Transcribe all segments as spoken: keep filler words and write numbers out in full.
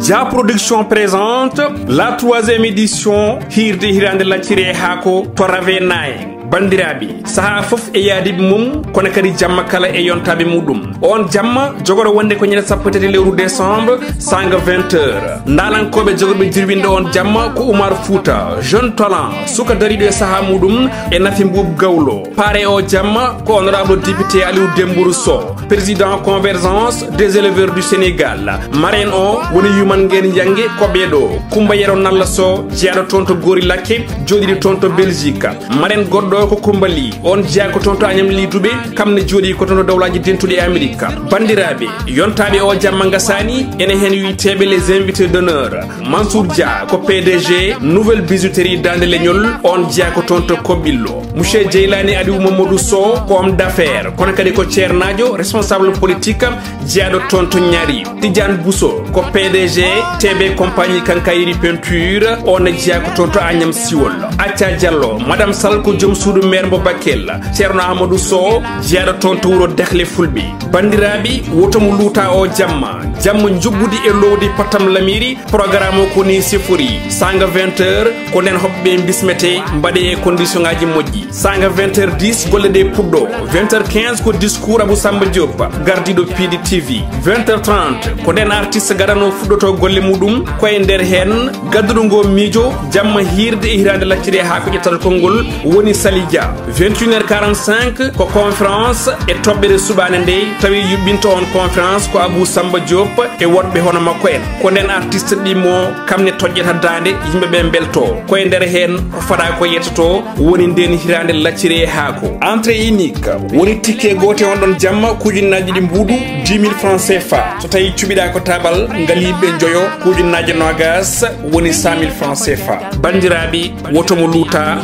Dia Production présente la troisième édition Hirde Hirande Lacciri e Haako to Rave Nine. Bandiraɓe, saha fof e yaadiɓe mum, kono kadi jamma kala e yontaɓe muɗum. On jamma jogoro wonde ko ñande sappo e tati lewru décembre, sanga vingt heures. Ndalankoɓe jogorɓe jirwinde on jamma ko Oumar Fouta, jeune talent, suka dariɗo e saha muɗum, e Nafi Mbuub Gawlo. Pare o jamma ko honorable député Aliou Dembourou Sow, président Convergence des éleveurs du Sénégal. Marraine o woni Yuman Ngeen Jange, ko ɓeɗo: Kumba Yero Nalla Sow, jeyaɗo toon to Gori Lakke, joɗiɗo toon to Belgique. Marraine goɗɗo ko Kumba Ly, on jeya ko toon to Agnam Ly Dubé, kam ne jooɗi ko toon to Dawlaaji Dentuɗi e Amérique. Bandiraɓe, yontaɓe o jamma ngasani, ene hen wiyteɓe les invités d'honneur. Mansour Dia ko P D G Nouvelle Bijouterie Dande Leñol, on jeya ko toon to Koɓɓillo. Monsieur Jeylani Aliou Mamadou Sow ko homme d'affaires, kono kadi ko ceernaajo, responsable politique, jeyaɗo toon to Ñaari. Tidiane Bousso ko P D G T B Compagnie Quincaillerie Peinture, on ne jeya ko toon to Agnam Siwol. Acca Diallo, Madame Sall ko joom suudu maire mo Bakel. Ceerno Amadou Sow, jeyaɗo toon to wuro Dehle Fulɓe. Bandiraɓe, woto mo luuta o jamma. Jamma njuɓɓudi e lowdi Patam Lamiri, programme o ko ni sifori. Sanga vingt heures, ko nden hoɓɓe bismete, mbaɗe e condition ngaji moƴƴi. Sanga vingt heures dix, golle ɗe puɗɗo. Vingt heures quinze ko discours Abou Samba Diop, gardiɗo P D T V. Vingt heures trente, ko nden artiste gadano fuɗɗoto golle muɗum, ko e nder hen gadduɗo ngo miijo, jamma hirde e hirande lacciri e haako ƴettata konngol, woni Sali Dia. Vingt et une heures quarante-cinq, ko conférence e toɓɓere suɓaande nde, tawi yuɓɓinto on conférence ko Abou Samba Diop e woɗɓe hono makko en. Ko nden artiste ɗimmo, kam ne toƴƴata daande, yimɓe ɓe mbelto. Ko e nder hen ko faɗa ko yettoto, woni nden hirande lacciri e haako. Entrée unique, woni ticket goote on ɗon jamma, ko ujunnaaji ɗiɗi mbuuɗu, dix mille francs C F A. So tawi cuɓiɗa ko tabal, ngaliiɓe njoyo, ko ujunnaaji nogas, woni cent mille francs C F A. Bandiraɓe, woto mo luuta,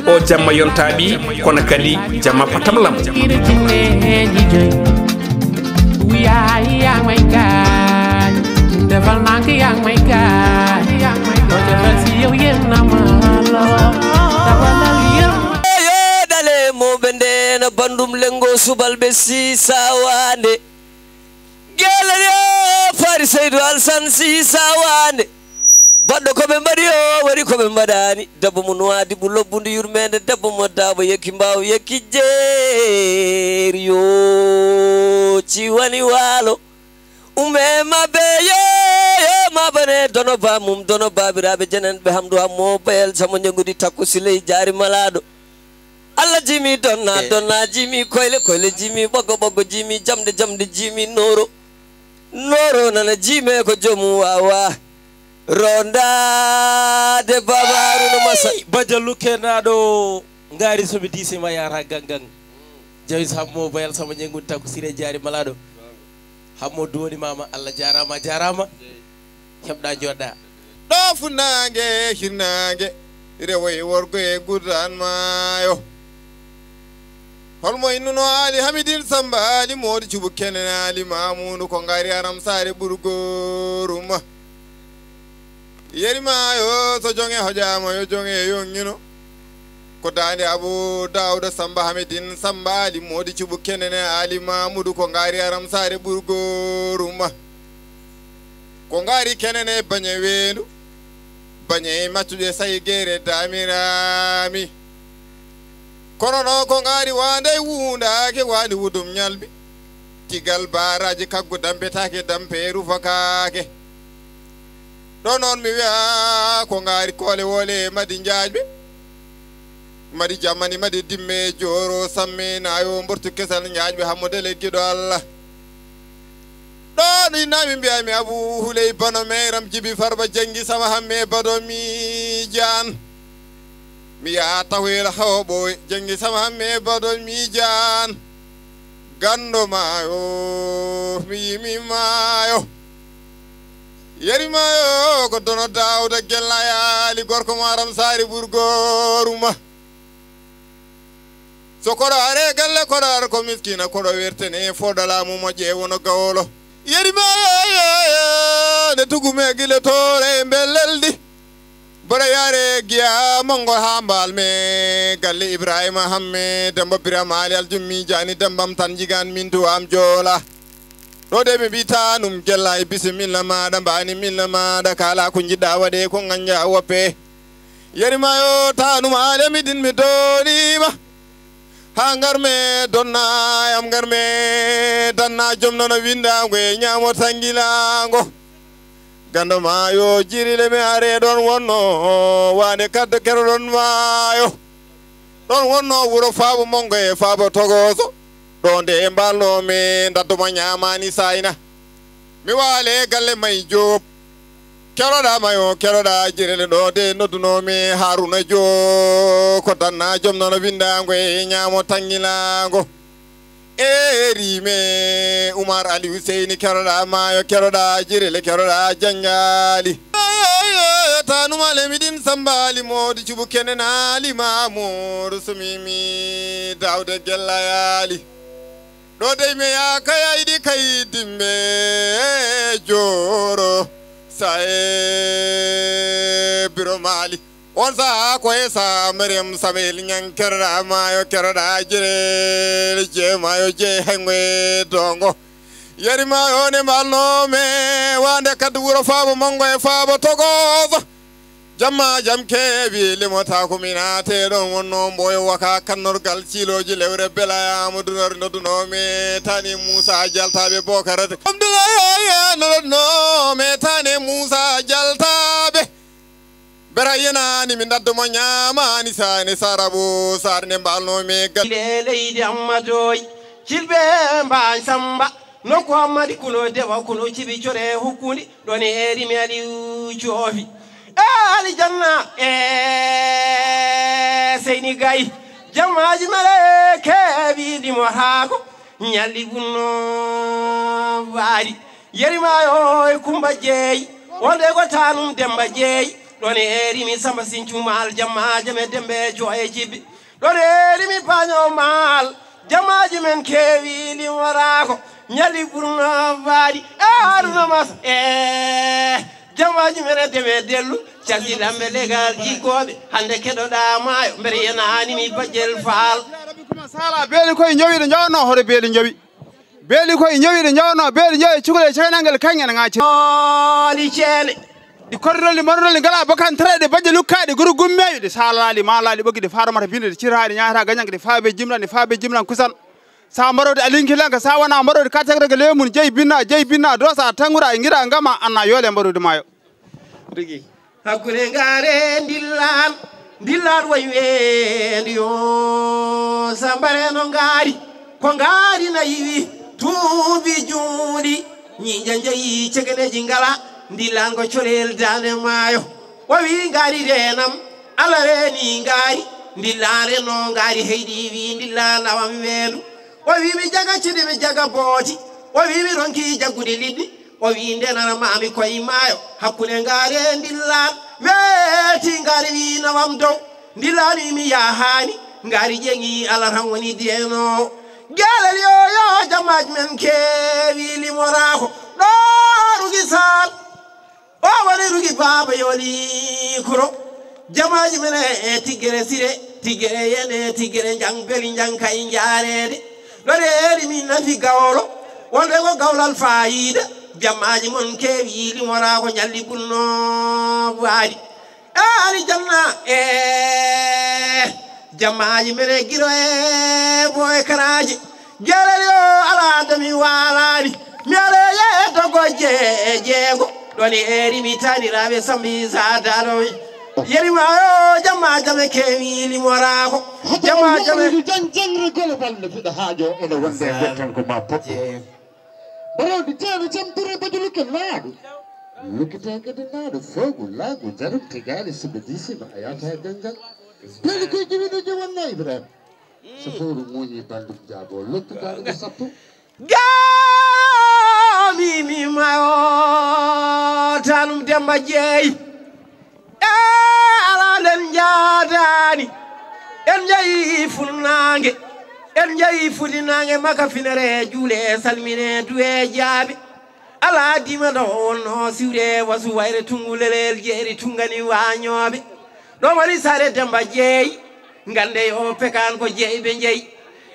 o jamma yontaɓe, kono kadi jamma patam lam. Yo dale mo ɓe ndena bandum lengo subal ɓe si sawande. Gelal yo Fari Seydou Alsan si sawande. Baɗɗo ko ɓe mbaɗi o waɗi ko ɓe mbaɗani. Debbo mo nuwadi bu lobbundu yurmede, debbo mo daaɓo yekki mbaw yekki jeeri yo ci wani waalo. Ume maɓɓe yo, yo maɓane dono ba mum, dono babiraɓe jenen ɓe Hamdu Hammo Bayel Samo Njengudi Takko Siley Jaari Malaɗo. Allah jimi donna, eh, donna jimi koyle, koyle jimi ɓoggo, ɓoggo jimi jamɗe, jamɗe jimi noro. Noro nana jime ko jomu wawa. Rondade Baba Haruna Masa. Hey, Baja Lukenaɗo. Ngari somi disi ma yara gangan. Jawis Hammo Bayal Sama Njengun Takko Sire Jaari Malaɗo. Hammo duwoni mama, Allah jarama, jarama. Heɓɗa joɗɗa. Ɗo funnaange, hirnaange, rewo e worgo e gurdaan maayo. Holmo innuno Aali Hamidin Samba, Aali Moodi Cubu Kenen, Aali Mamuudu ko ngaari aram saare ɓurgooru ma. Yeri maayo, so joŋe hoƴaama, yo joŋe yoŋŋino. Ko daande Abu Daawuda Samba Hamidin Samba, Aali Moodi Cubu Kenen, Aali Mamuudu ko ngaari aram saare ɓurgooru ma. Ko ngaari kenene bañe weendu, bañe maccuɗe sayi geere damirami. Kono no ko ngaari waande wuundaake waandi wudum ñalbi. Tigal baaraaji kaggu dampetaake dampe rufakaake. Ɗo noon mi wi'a ko ngaari koole woole madi njaajɓe. Madi jamani, madi dimme jooro samme naayo mbortu kesal njaajɓe hammo dele giɗo Allah. Ɗo ɗo innami mbiyami Abu Huley Bano Meyram Jibi Farba Jangi Sama Hamme Bado Mijan. Mi yaha tahoyel hawa ɓooy Jangi Sama Hamme Bado Mijan. Gando maayo, mi yimi maayo. Yeri maayo ko Dono Daawda Gella Yaali gorko Maram Saari ɓurgooru ma. So koɗo are galle, koɗo ar ko miskina, koɗo wertene fodo laamu moƴƴe wono gawlo. Yeri maayo, nde tugume gile toore e mbelleldi. Bora yaare giya mango ha mbaal me galle Ibrahima Hamme Demba Birama Ali Aljummi Jani Dembam tan jigan min tuwam joola. Ɗo de mi mbi'ata num gella e bisimilla maaɗa, mbaani milla maaɗa, kala ko njiɗɗa waɗe, ko nganja woppe. Yeri maayo tanum ale mi din mi doolima. Ha ngar me donna yam ngar me danna jom nono windango e nyamo tangilango. Gando maayo jirile me are ɗon wonno wande kaddo kero ɗon maayo. Ɗon wonno wuro faabo mongo e faabo togoso. Ɗo nde e mbalno me ndaddo ma nyamani sayna. Mi wale galle may Joob. Keroɗa mayo, keroɗa jirele ɗo de nodduno me Haruna Joob. Ko danna jom nono windango e nyamo tangilango. Eri me Umar Ali Huseyni, keroɗa mayo, keroɗa jirele, keroɗa janjali. Tanumale miɗin sambali modi cubu kenenali mamudu sumimi Dawda Gella yali. Ɗo dey me ya kayayɗi kay dimbe joro sae biro mali. On saha ko e sa Mariam Samel Ñang keroɗa mayo keroɗa jere je mayo je hengo e dongo. Yari mayo ne mbalno me wande kaddu wuro faabo mongo e faabo togoso. Jamma jam keewi limota ko mi naate ɗon wonno mboyo waka kannorgal ciloji lewre bela Amadou Nor nodduno me tani Moussa Jaltaɓe Bokarate. Abdoulaye nodduno me tani Moussa Jaltaɓe. Bera yenani mi ndaddo mo nyamani sane sarabu sarne mbalno me gal. Ile leydi Amma Doy, cilɓe mbañ Samba, nokku Ammadi kuno dewa kuno cibi core hukkundi, ɗon e rimi Aliou Coofi. E Alijanna, e Seyni Gay, jamaaji mele keewi limotaako, ñalli bunno waari. Yeri maayo e Kumba Jeey, wonde ko tanum Demba Jeey, ɗon e rimi Samba Sincumal, jamma jame Dembe Joye Jibbi, ɗon e rimi Paño Maal, jamaaji men keewi limoraako, ñalli burno baadi, e Haruna Mas, e jamaaji men e Deme Dellu, calɗi lamɓe legal jikkooɓe, hannde keɗoɗa maayo, mbere yenani mi Bajel Faal. Sala beeli koye njowi ɗo njawno hoto beeli njowi. Beeli koye njowi ɗe njawno, beeli njowi cukalel caganangel kaŋŋe ene ŋaaci. Ooli ceene. Ɗi korrolli marrolli ngala bakan tara ɗe bajje lukkaɗe guru gummewi ɗe salali malali ɓogi ɗe faromata binde ɗe cirhaɗe ñaata gañanke ɗe fabe jimlan ɗe fabe jimlan kusan. Sa mbarode alinkilanka sa wana mbarode kategre ke lemun jeyi binna jeyi binna dosa tangura e ngira ngama anna yole mbarode mayo. Rigi. Hakkunde ngaare ndillaan, ndillaan wayi weendi yo sambare no ngaari, ko ngaari na yiwi tuubi juuɗi, ñiiƴa njeyi cegeneeji ngala, ndillaan ko colel daande maayo. O wi ngaari reenam, Alla reeni ngaari, ndillaan renno ngaari heyɗi wi ndillaan nawam weendu. O wi mi jaga cidi mi jaga booti, o wi mi ronki jaggude liɗɗi, o wi ndenana maami koye maayo, hakkunde ngaari e ndillaan, weeti ngaari wi nawam dow, ndillaan wi mi yahaani, ngaari ƴeŋi Alla tan woni deenoowo. Geelel yo yo jamaaji men keewi limoraako, ɗo rugi sal. O woni rugi baaba yoli kuro. Jamaaji men e tiggere sire, tiggere yene, tiggere njang beli njang kay njaareede. Ɗo reeri min nafi gawlo, wonde ko gawlal faayiida. Jamaaji mon keewi limoraako ñalli bunno waadi. E alijanna, e jamaaji men e giro e boye karaaji. Gelel yo ala dami waalani. Mi ala ye dogo je jeego. Ɗoni eri mi taniraɓe sambi sa dalowi. Yeri ma yo jamma jame kewi limorako. Jamma jame. Jan jangre golo balle fiɗa haajo ene wonde e gottan ko ma pop. Barodi teno jam dure badu lukke laaɗo. Lukkite kadi laaɗo fogu laago jarum tegali suɓe disima a yata gangal. Beli koye jiwiɗo je wonno Ibrahima. So fowru muuñi bandum jaabo lokkitaade ko sappo. Gaami mi mayo tanum Demba Jeey. E ala nden njaadaani. En njeyi funnaange. En njeyi funnaange maka finere juule salmine duwe jaabi. Ala dima ɗo wonno siwre wasu wayre tungu lelel jeeri tungani wañooɓe. Ɗo woni saare Demba Jeey. Ngande yo pekan ko jeyi ɓe jeyi.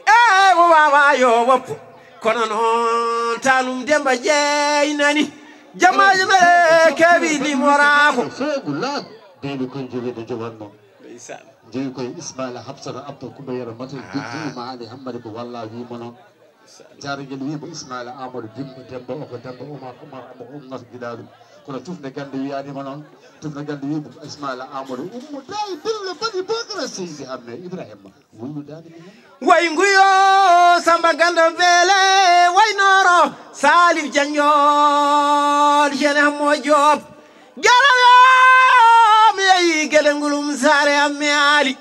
E mo wawa yo woppu. Kono noon tanum Demba Jeey nani. Jamaaji mere keewi limoraako. Feebu laaɓi. Deewi koye joweede jowanno. Ndeysaan. Jeewi koye Ismaila Hafsata Abba Kumba Yero Mate. Ah. Bintu Maali Hammadi ko walla wiimo noon. Jaragel wiimo Ismaila Amadou Bimbo Demba o ko Demba Omar Omar Amo Omar Giɗaaɗo. Kono tufde gannde wiyaanima noon. Tufde gannde wiimo Ismaila Amadou Ummo Daay Billo Bani Bokara Seydi Amme Ibrahima. Wulludaani mi noon. Way nguyo Samba Gando Beele, way Nooro Salif Janjool, Jene Hammo Joob. Gelaw yo mi yehi Gede Ngulum Saare am mi aali.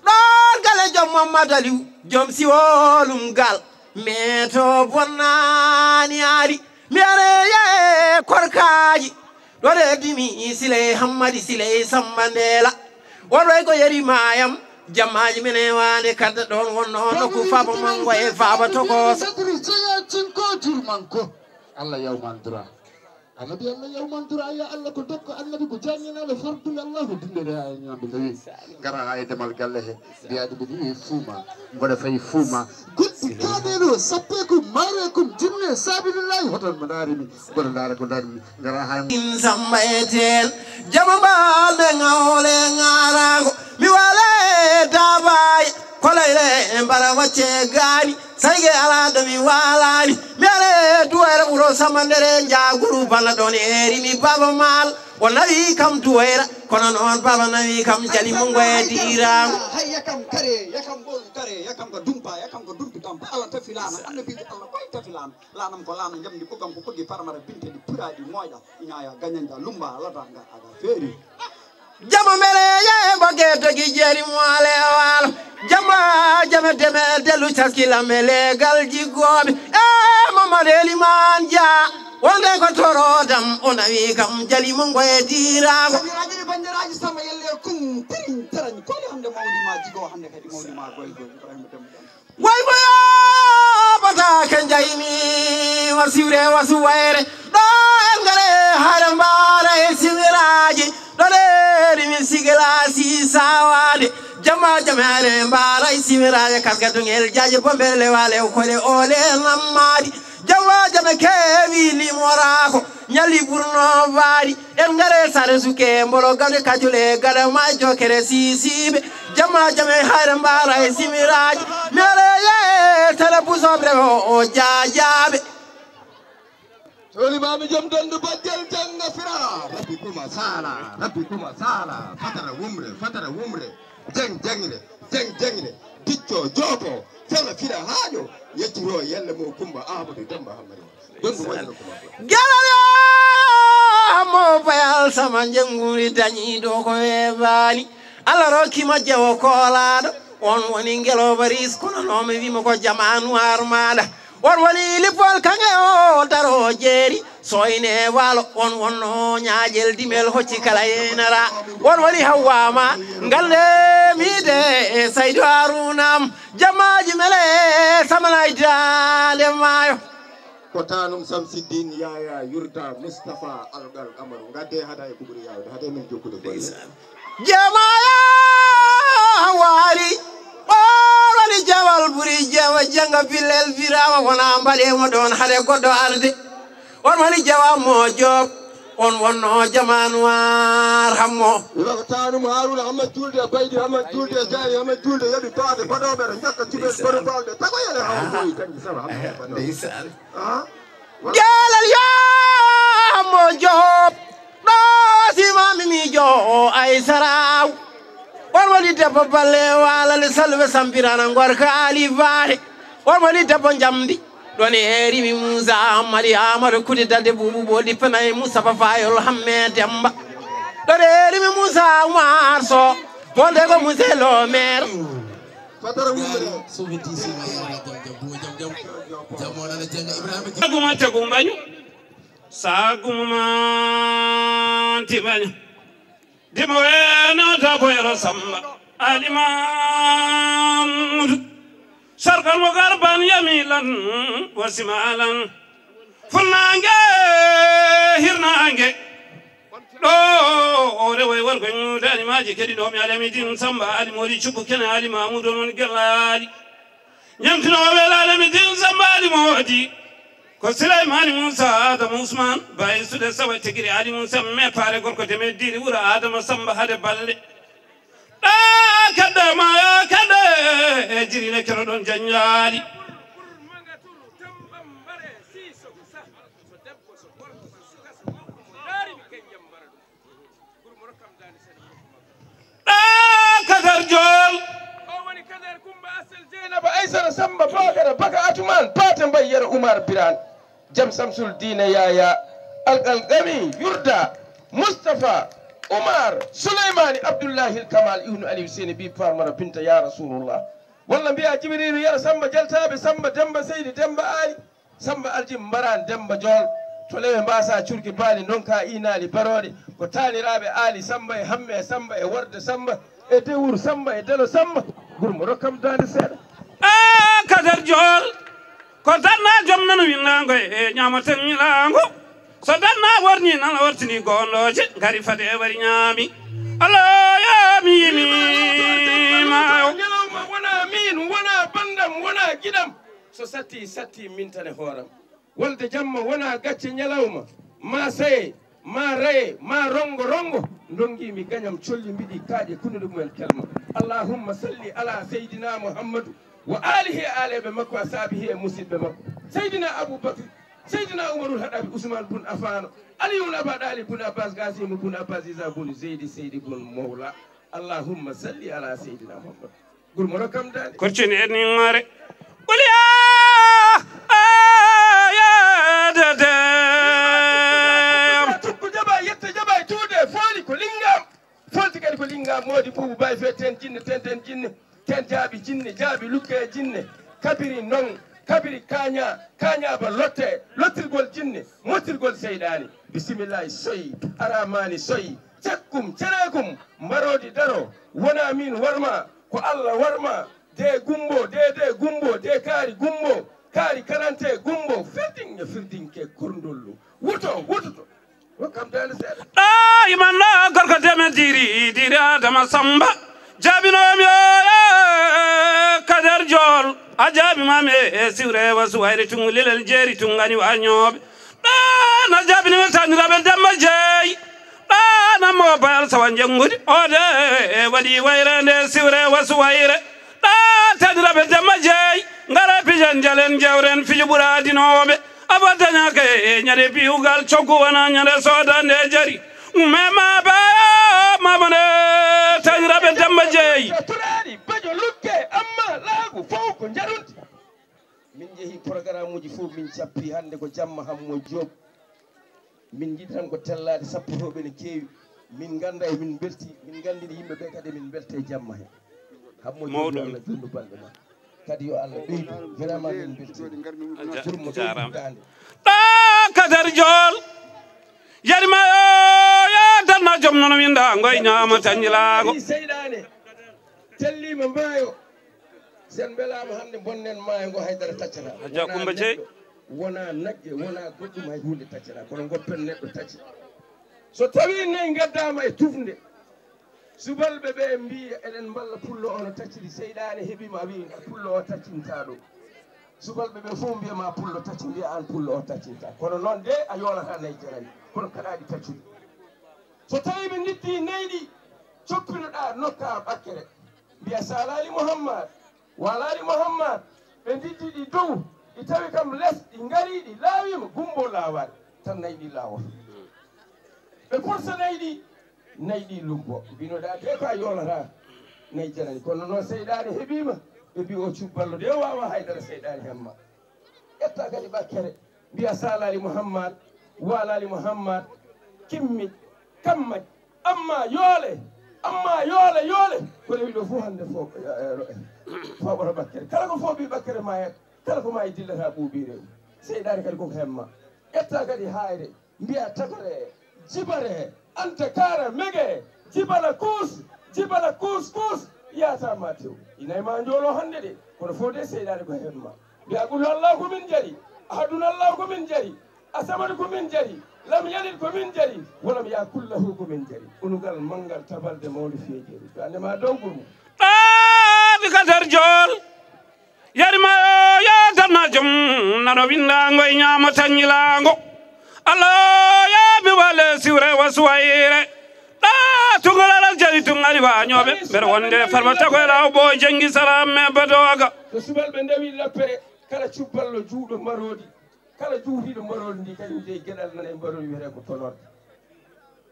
Ɗoon gale joom Mamadou Aliou, joom siwolum gal. Meeto bonnaani aali. Mi areye korkaaji. Ɗo reedimi Siley Hammadi Siley Samba Ndeela. Oɗo e ko yeri maayam. Jammaaji men e waande kadda ɗoon wonnoo nokku Faaba Mango e Faaba Tokooso. Bedri Seya Cinko Jurmanko. Allah yawman dura. Annabi Allah yawman dura ya Allah ko dokko annabi ko jannginaaɗo fardul Allah ko dindere ha e ñambi tawi. Ngara ha e demal galle he. Mbiyaɗo mbiɗo e fuuma. Mboɗo fayi fuuma. Guddi kaɗeɗo sappekum marekum jinne sabilillahi hoton mo darimi. Mboɗo dara ko darimi. Ngara ha e in Samba Eten. Jama mbaal ɓe ngawle ngarago. Mi wale dabaye. Kolayre mbara wacce gani. Sayge ala ɗo mi walani. Mi are duwere ɓuro samandere jaguru bana ɗon eri mi baba mal. O nawi kam duwayra, kono noon baba nawi kam jali mo ngoye diiraango. Hay yakam kare, yakam ɓoolu kare, yakam ko dumpa, yakam ko dumpi kam. Ba Allah tafi laana, annabiijo Allah koye tafi laana. Laanam ko laana njamndi ɓoggam ko ɓoggi parmara binte ɗi puraaɗi moƴa, ñaaya gañanja lumba lata nga aga feeri. Jama mere ye ɓoge togi jeeri mo ale waalo. Jama jama deme delu caski lamme legal jiggooɓe. E Mamadou Eliman Dia. Wonde ko torodam o nawi kam jali mo ngoye diiraango. Bandiraji bandiraji sama yelle kum tirin tarañ koli hande mawdi ma jigo hande kadi mawdi ma goy goy Ibrahima Demba. Way mo yaabata ke njayni wa siwre wa suwayre. Ɗo en ngare hare mbaara e siwiraaji. Ɗo leeri min sigila si sawaade. Jama jama hare mbaara e siwiraaji. Kasga dungel jaaje bombere lewale o kole ole nammaadi. Jawaaja no keewi limoraako, ñalli ɓurno baari. En ngare sare suke, mbolo gade kajule, gada ma jokere sisiɓe. Jama jama e hayre mbara e simiraaji. Mi are ye tala busoɓe o, o jaajaɓe. Toni mami jom dondu bajjel janga fira. Rabbi kuma sala, rabbi kuma sala. Fatara wumre, fatara wumre. Jeng jengre, jeng jengre. Dicco joopo, fela fira haajo. Yecciro yelle mo Kumba Amadou Demba Hammadi. Dondu wonde Kumba. Gelal yo mo bayal sama jenguri dañi ɗo ko webaani. Allah rokki mo jewo koolaaɗo. On woni ngeloba ris kono no mi wimo ko jamaanu armaɗa. On woni lippol kaŋŋe o daro jeeri. Soyne waalo on wonno ñaaƴel dimel hocci kala yenara. On woni Hawwa ma ngal nde miide e Saydu Haruna am. Jamaaji mele samanay daande maayo. Ko tanum Samsiddin Yaya Yurta Mustafa Algal Amaru. Ngadde hada e kuburi yawde hade min jokkude golle. Jemaya waali ɓoroli jawal ɓuri jewa janga billel birama wona mbaɗe mo ɗon hade goɗɗo arde. On woni jawa mo job on wonno jamanu ar hammo. Iwa ko tanum Haruna hamma julde e baydi hamma julde e jari hamma julde yoɓi baade baɗoɓe to jakka cuɓel baɗo balde tago yele hawa moyi kanji sama hamma baɗo. Ndeysaan. Gelal yaa mo Joob ɗo simami miijo o ay saraw. On woni debbo balle walale salwe sampirana gorka ali baare. On woni debbo njamdi ɗon e rimi Moussa Ammadi Amadou Kudi dadde buubu ɓoɗi penay Moustapha Fayol Hamme Demba. Ɗon e rimi Moussa Oumar Sow wonde ko monsieur le maire. Fatara wumre. Somi tisi ma yalla jam jam bumo jam jam. Jam wonana janga Ibrahima. Saguma tegu mbañu. Saguma manti mbañu. Dimo weno ta boyro samba. Alimamudu. Sargal mo garban yamilan. Wasimalan. Funnange. Hirnange. Ɗo o rewa e wargo ñuude animaaji keɗi ɗo mi alami din Samba Ali Mori Cubbu Kene Ali Mamudu on woni Gella Ali. Ñamtinoowo welaade mi din Samba Ali Moodi. Ko Sileymaani Muusa Adama Usmaan, Baye Sude Sawa Tigiri Ali Muusa, me paare gorko deme diiri wuro Adama Samba hade balle. Ɗa kadde ma ya kadde, e jiriine kero ɗon janjaali. Ɗa Kadar Jool. O woni Kadar Kumba Asel Jeynaba Aysata Samba Bakara Baka Atumaan Paate Mbay Yero Umar Biraan. Jam Samsul Diine Yaya. Alkalkami Yurda. Mustafa. Umar. Suleymaani Abdullahi Kamal Ibnu Ali Huseyni Bi Farmara Binta Ya Rasulullah. Walla mbiya Jibriilu Yero Samba Jaltaaɓe Samba Demba Seydi Demba Ali. Samba Aljim Mbaran Demba Jool, to lewe mbasa curki baali ndonka inaali barooɗe, ko taaniraaɓe Aali Samba e Hamme Samba e Worde Samba e Dewur Samba e Delo Samba, gurmo rokkam daande seeɗa. A Kadar Jool, ko tanna joom nano winnaango e ñaamo tan ñilaango. So tanna worni nana wortini goonɗooje, ngari fade e wari ñaami. Allah yaami yimi maayo. Ñalawma wona miin, wona banndam, wona giɗam. So satti, satti mintane hooram. Wolde jamma wona gacce ñalawma, ma saye, ma raye, ma rongo rongo, ndongi mi gañam colli mbiɗi kaaƴe kunnuɗe mumen kelma. Allahumma salli ala Seydina Muhammadu wa alihi e aaleɓe makko, asaabihi e musidɓe makko. Seydina Abu Bakr, Seydina Umarul Haɗabi, Usman bun Afano, Aliyun Aba Ɗalib bun Abbas, Gasimu bun Abbas, Isa bun Zeydi, Seydi bun Mawla. Allahumma salli ala Seydina Muhammad. Gurmo rokkam daande. Korcin en ni ngore. Uliya. Ayadede. Tukku jaba, yette jaba, e tuude, fooli ko lingam. Folti kadi ko lingam, moodi buubu bay fe ten jinne, ten ten jinne, ten jaabi jinne, jaabi lukke jinne. Kabiri non, kabiri kaña, kaña ba lotte, lottirgol jinne, mottirgol seyɗaani. Bisimillahi soyi, aramani soyi, cekkum, cerekum, mbaroodi daro, wona min warma, ko Allah warma, de gumbo, de de gumbo, de kaari gumbo, kaari karante gumbo, firdinge firdinke kordollu, wuto, wutoto, rokkam daande seeɗa. Ɗa iman ɗo gorko deme diri, diri Adama Samba, jaabinoomi o, e Kader Jool, a jaabi mami e, e siwre wa suwayri tungu lilal jeeri tungani wa ñooɓe. Ɗa na jaabini mi taniraɓe Demba Jeey. Ɗa na mo bayal sawa njengudi. O de e waɗi wayre nde siwre wa suwayre. Ɗa taniraɓe Demba Jeey. Ngara pijan jalen jewren fiji ɓura adinooɓe. Aba dañaka e ñande biyugal coggu wona ñande soda nde jari. Mema baya mamane taniraɓe Demba Jeey. Turaari bajo lukke amma laagu fow ko njarunti. Min njehi programme uji fof, min cappi hannde ko jamma Hammo Diop. Min njiɗi tan ko tellaade, sappotooɓe ne keewi. Min ngannda e min mbelti, min nganndini yimɓe ɓe kadi min mbelta e jamma he. Hammo Diop, yo Allah juutnu balɗe ma. Kadi yo Allah ɓeydu. Vraiment min mbelti. Jurmo ɗo jaaraama. Daande. Ɗa Kadar Jool. Yari ma yo, yo danna joom nono winda ngoy ñaama tanjilaago. Seyɗaane. Telliima maayo. Sen mbelaama hannde bonnen maayo ngo haydara taccata. Hajja Kumba Jeey. Wona nagge, wona goɗɗum hay huunde taccata. Kono ngoppen neɗɗo tacci. So tawii nayi ngaddaama e tufnde, subalɓe ɓe mbiya eɗen mballa pullo o no tacciri, seyɗaane heɓiima a wii pullo o taccinta ɗo. Subalɓe ɓe fof mbiya ma pullo tacci, mbiya aan pullo o taccinta. Kono noon de a yoolata nayi jarani, kono kaɗaaɗi taccude. So tawii ɓe ngitti nayi ɗi, coppinoɗaa nokka ɓakkere. Mbiya salaali Muhammad, walaali Muhammad, ɓe ndiddi ɗi dow, ɗi tawi kam les, ɗi ngari, ɗi laawiima, gumbo laawaani, tan nayi ɗi laawoto. Ɓe porsa nayi ɗi, nayi ɗi lumbo. Mbinoɗaa de ko a yoolata nayi janani. Kono noon seyɗaane heɓiima, ɓe mbi o cubballo de waawa haydara seyɗaane hemma. Ƴetta kadi ɓakkere, mbiya salaali Muhammad, walaali Muhammad, kimmi, kamma, amma yoole, amma yoole, yoole, ko rewi ɗo fof hannde fof, fooɓata ɓakkere. Kala ko fooɓi ɓakkere maayat, kala ko maayi dillata ɓuuɓi rewi. Seyɗaane kadi koko hemma. Ƴetta kadi haayre, mbiya takore, jibare, anta kaara mege, jibala kuus, jibala kuus kuus, yata ma tew. Inay ma njoolo hannde de, kono fof de seyɗaane ko hemma. Mbiya qul huwallahu ko min jari, ahadun allahu ko min jari, asamadu ko min jari, lam yalid ko min jari, walam yakul lahu ko min jari. Unugal manngal tabalde mawnde feejeeri. To annde ma dow gurmo. Ɗaaɗi ka nder jool. Yari mayo ya danna jom nano windango e ñaamo taññilango. Allah ya mi wale siwre wa suwayre. Ɗa tungal alal jari tungali wa ñooɓe. Mbeɗa wonde farma tago e law bo jengi salam me badoga. Ko subalɓe ndewi lappere kala cubballo juuɗo mbaroodi. Kala juutiiɗo mbaroodi ndi kañum jeyi geɗal nana e mbaroodi wiyetee ko tolorde.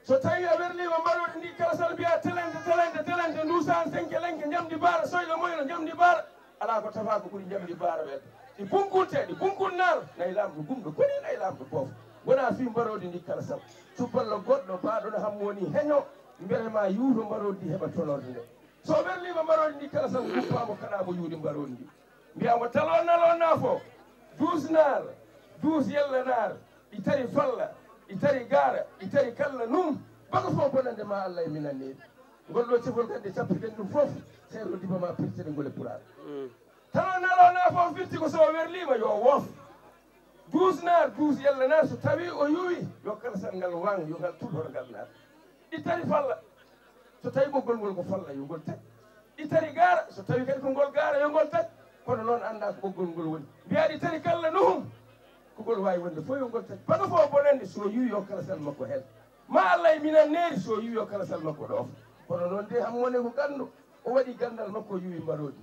So tawii a werliima mbaroodi ndi kala sal mbiyaa telente telente telente nduusaan senke lenke njamndi baara soyla moyla njamndi baara. Alaa ko tafaa ko ɓuri njamndi baara welde. Ɗi bunkulte ɗi bunkul naar nayi laamɗo gumɗo koni nayi laamɗo boof. Wonaa fii mbaroodi ndi kala sal. Cuballo goɗɗo baaɗo no hammooni heño mbele ma yuuto mbaroodi ndi heɓa tolorde nde. So werliima mbaroodi ndi kala sal guppaamo kaɗaa mo yuude mbaroodi ndi. Mbiyaama taloo naloo naafoo duus naar duus yella naar. Ɗi tari falla ɗi tari gaara ɗi tari kalla num. Baga fof bonande ma Allah e minan neeɗi. Ngol ɗo cefol kadi nde cappiɗen ɗum fof. Seeɗo diba ma pirtene ngol e pulaar. Taloo naloo naafoo firti ko so o werliima yo woof. Duus naar duus yella naar so tawii o yuwi yo kala sal ngal waŋ yo ngal tuɗ hoto ngal naar. Ɗi tari falla. So tawi ɓoggol ngol ko falla yo ngol taƴ. Ɗi tari gaara so tawi kadi ko ngol gaara yo ngol taƴ. Kono noon annda ko ɓoggol ngol woni mbiya ɗi tari kalla nuhum. Ko ngol wawi wonde fof yo ngol taƴ baga fof bonande so yuwi yo kala sal makko hel. Ma allah e minan neeri so yuwi yo kala sal makko ɗoof. Kono noon de hammone ko ganndo o waɗi ganndal makko o yuwi mbaroodi.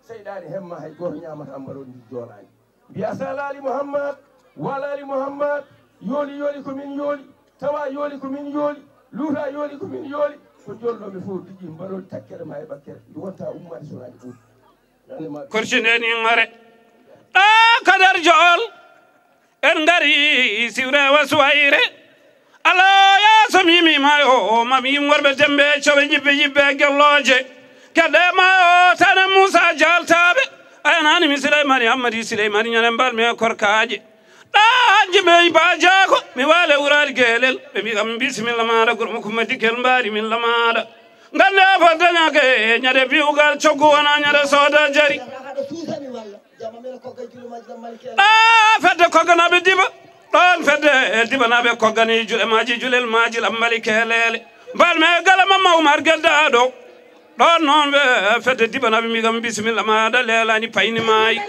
Seyɗaani hemma hay gooto ñaamata mbaroodi ndi joolaani. Mbiya salaali muhammad walaali muhammad. Yooli yooli ko min yooli. Tawa yooli ko min yooli. Luuta yooli ko min yooli. Ko joolnooɓe fof diƴƴi mbaroodi takkere ma e ɓakkere ndi wonta ummaade sonaade ɓuuri. Korcine ni ngare ɗa kadar jool. En ngari siwre wa suwayre. Alaa yaa so mi mi maayo ma mi yim worɓe dembe coɓe yibbe yibbe gelloje. Kedde maayo tane muusa jaltaaɓe. Ayanani mi silaymani hammadi silaymani ñane mbal mi e korkaaje. Ɗa jimey ba jaako mi waale wuraali geelel ɓe mbi kam bisimilla maaɗa gormo kumma dikkel mbaari min lamaaɗa. Ngannde fof dañaaka e ñande biwgal coggu wona ñande sooda jari. Ɗa fedde kogganaɓe diba ɗon fedde dibanaɓe koggani juɗe maji julel maji lambali kelele. Mbalme gala mamma umar geddaɗo. Ɗon noon ɓe fedde dibanaɓe mbi kam bisimilla maɗa lelani payni mayi.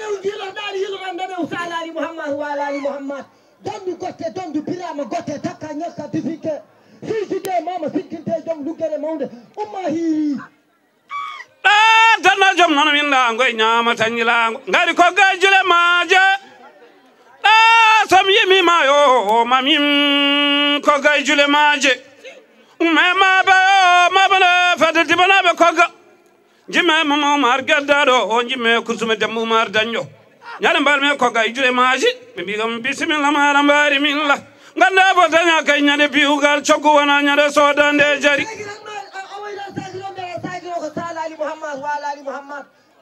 Salali muhammad walali muhammad. Dondu gotte dondu birama gotte takka ñakka bifinke. Sijide mama sikkinte joom luggere mawnde umma hiiri. Ɗa danna joom noon winda ngoy ñaama taññilango ngari ko gay jule maaje. Ɗa som yimi mayo mamim ko gay jule maaje. Umme mabayo mabane fedde dibanaɓe kogga. Jimme mama umar geddaɗo o jimme kursume dembo umar dañɗo. Ñande mbalmi e kogga e juuɗe maaji ɓe mbi kam bisimilla maɗa mbaari min la. Ngannda bo daña kay ñande biwgal coggu wona ñande soodande jari.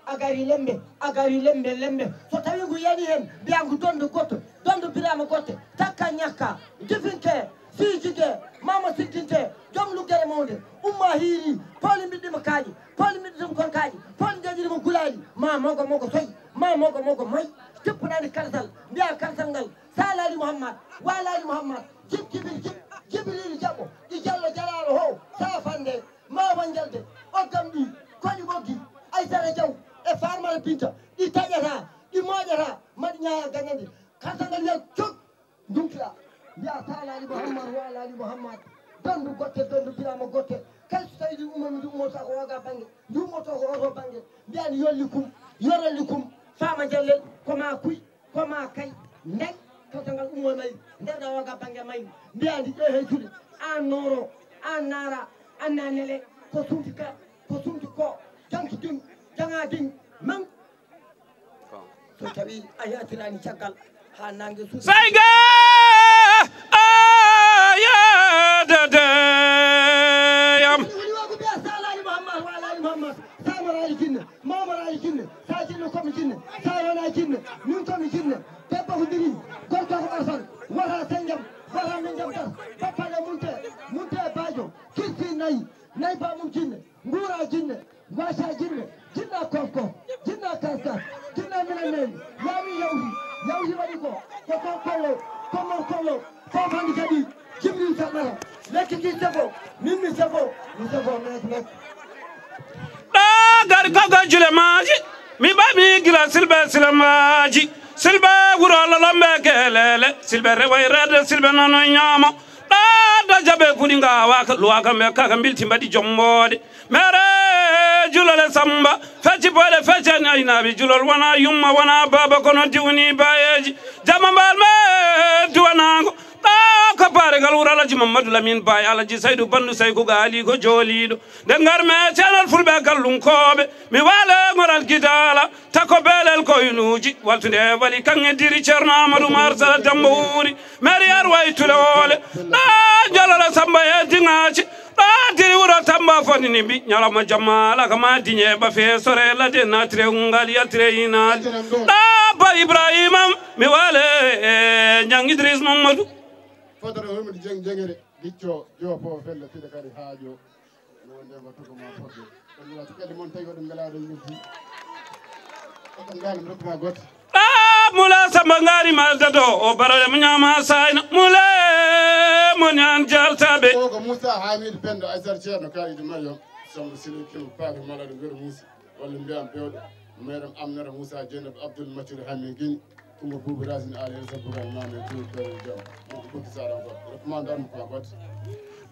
A gari lembe a gari lembe lembe. So tawi ngu yani hen mbiya ngu dondo gotte dondo birama gotte takka ñakka jifinke sijide mama sikkinte joom luggere mawde umma hiiri pawli mbiɗɗima kaaƴe pawli mbiɗɗima konkaaƴe pawli ndeƴirima gulaali ma mogo mogo soy ma mogo mogo moy tippunani kalsal mbiya kalsal ngal salali muhammad walali muhammad jib jibril jib jibril jaɓo ɗi jallo jalaalo ho safande ma wanjalde oggam ɗi koɗi ɓoggi aysata jaw e farmata binta ɗi taƴata ɗi moƴata maɗi ñaaya gañande kalsal ngal wiya cog ndumtira mbiya talali muhammad walali muhammad dondu gotte dondu birama gotte kala so tawi ɗi umami ndi ummoto ko oga bangge ndi ummoto ko oto bangge mbiyani yolli kum yorolli kum fama jallel ko ma kuy ko ma kay nday kawtal ngal ummo mayi nderɗa oga bangge mayi mbiyani ƴe hay juuɗe an nooro an naara an nanele ko sumti ka ko sumti ko janki din janga din man so tawi a yatirani caggal ha nangue suuɗa sayga a yededeyam woni wago mbiya salali muhammad walali muhammad samaraji jinne mamaraji jinne sa jinne komi jinne sa wona jinne min komi jinne debbo ko diri gorko ko arsan wata senjam wata min jam tan bappale munte munte bajo kirti nayi nayi ba mum jinne Nguura jinne, ngooca jinne, jinna kof kof, jinna kas kas, jinna minen neni, yaami yawti, yawti waɗi ko, ko kof kollo, ko mor kollo, kof hannde kadi, Jibril saɗnata, lekki ki sefo, min mi sefo, mi sefo mek mek. Ɗo gari kogo jule maaji. Mi ɓami gila silɓe silambaaji, silɓe wuro lolomɓe kelele, silɓe rewoy rede, silɓe nono ñaamo. Ɗa da jaɓe kuɗi ngawaka, luwaka mbe kaka mbilti mbaɗi jomboɗe. Mere julole Samba, fecci boyɗe feccani aynaɓe julol, wona yumma, wona baba, kono diwni bayeji. Jama mbal me duwanango, ɗa ko bare ngal wuro Alaji Mamadou Lamine Baye, Alaji Saydu Bandu Sayku Gali ko joliɗo. Nde ngarmi e ceenal fulɓe e gallunkoɓe, mi waale ngoral Gidala, tako beelel koynuuji, waltunde e wali kaŋŋe diri Ceerno Amadou Umar Sala Dambo wuuri, maire Yarwa e Tulewole, ɗa jolole Samba e Diŋaaji, ɗa diri wuro Tamba fotini mbi, ñalawma jamma ala kama diñe ɓafe sore ladde natire ngal yaltire inaali, ɗa ba Ibrahima, mi waale e Ñaŋ Idris Mamadou. Fodoro Hormudi Jeŋ Jeŋere, Gicco, Joopo, Fella, Fida Kadi, Haajo. Wonde ko tuko ma fodde. Ɗum wata kadi mon tawi waɗum ngalaaɗo yimɓe. Ko ɗum ngal rokku ma goto. Ah, Mula Samba Ngari ma dato, o barale mo ñaama sayna. Mule mo ñaan jaltaɓe. O ko Moussa Hamidou Pendo Aysata Ceerno Kalidu Mariam. Samba Sile Kimo Paaka Malade Wero Moussa. Walla mbiyam Bewɗo. Meeram Amnata Moussa Dieynaba Abdoul Matir Hamidou Guini. Kumba Buubu Racine Aly Elsa Bougane Mame Tour Kewel Jam. Mo ko Bokki Sara Ngom. Rokku ma ndarmu ko goto.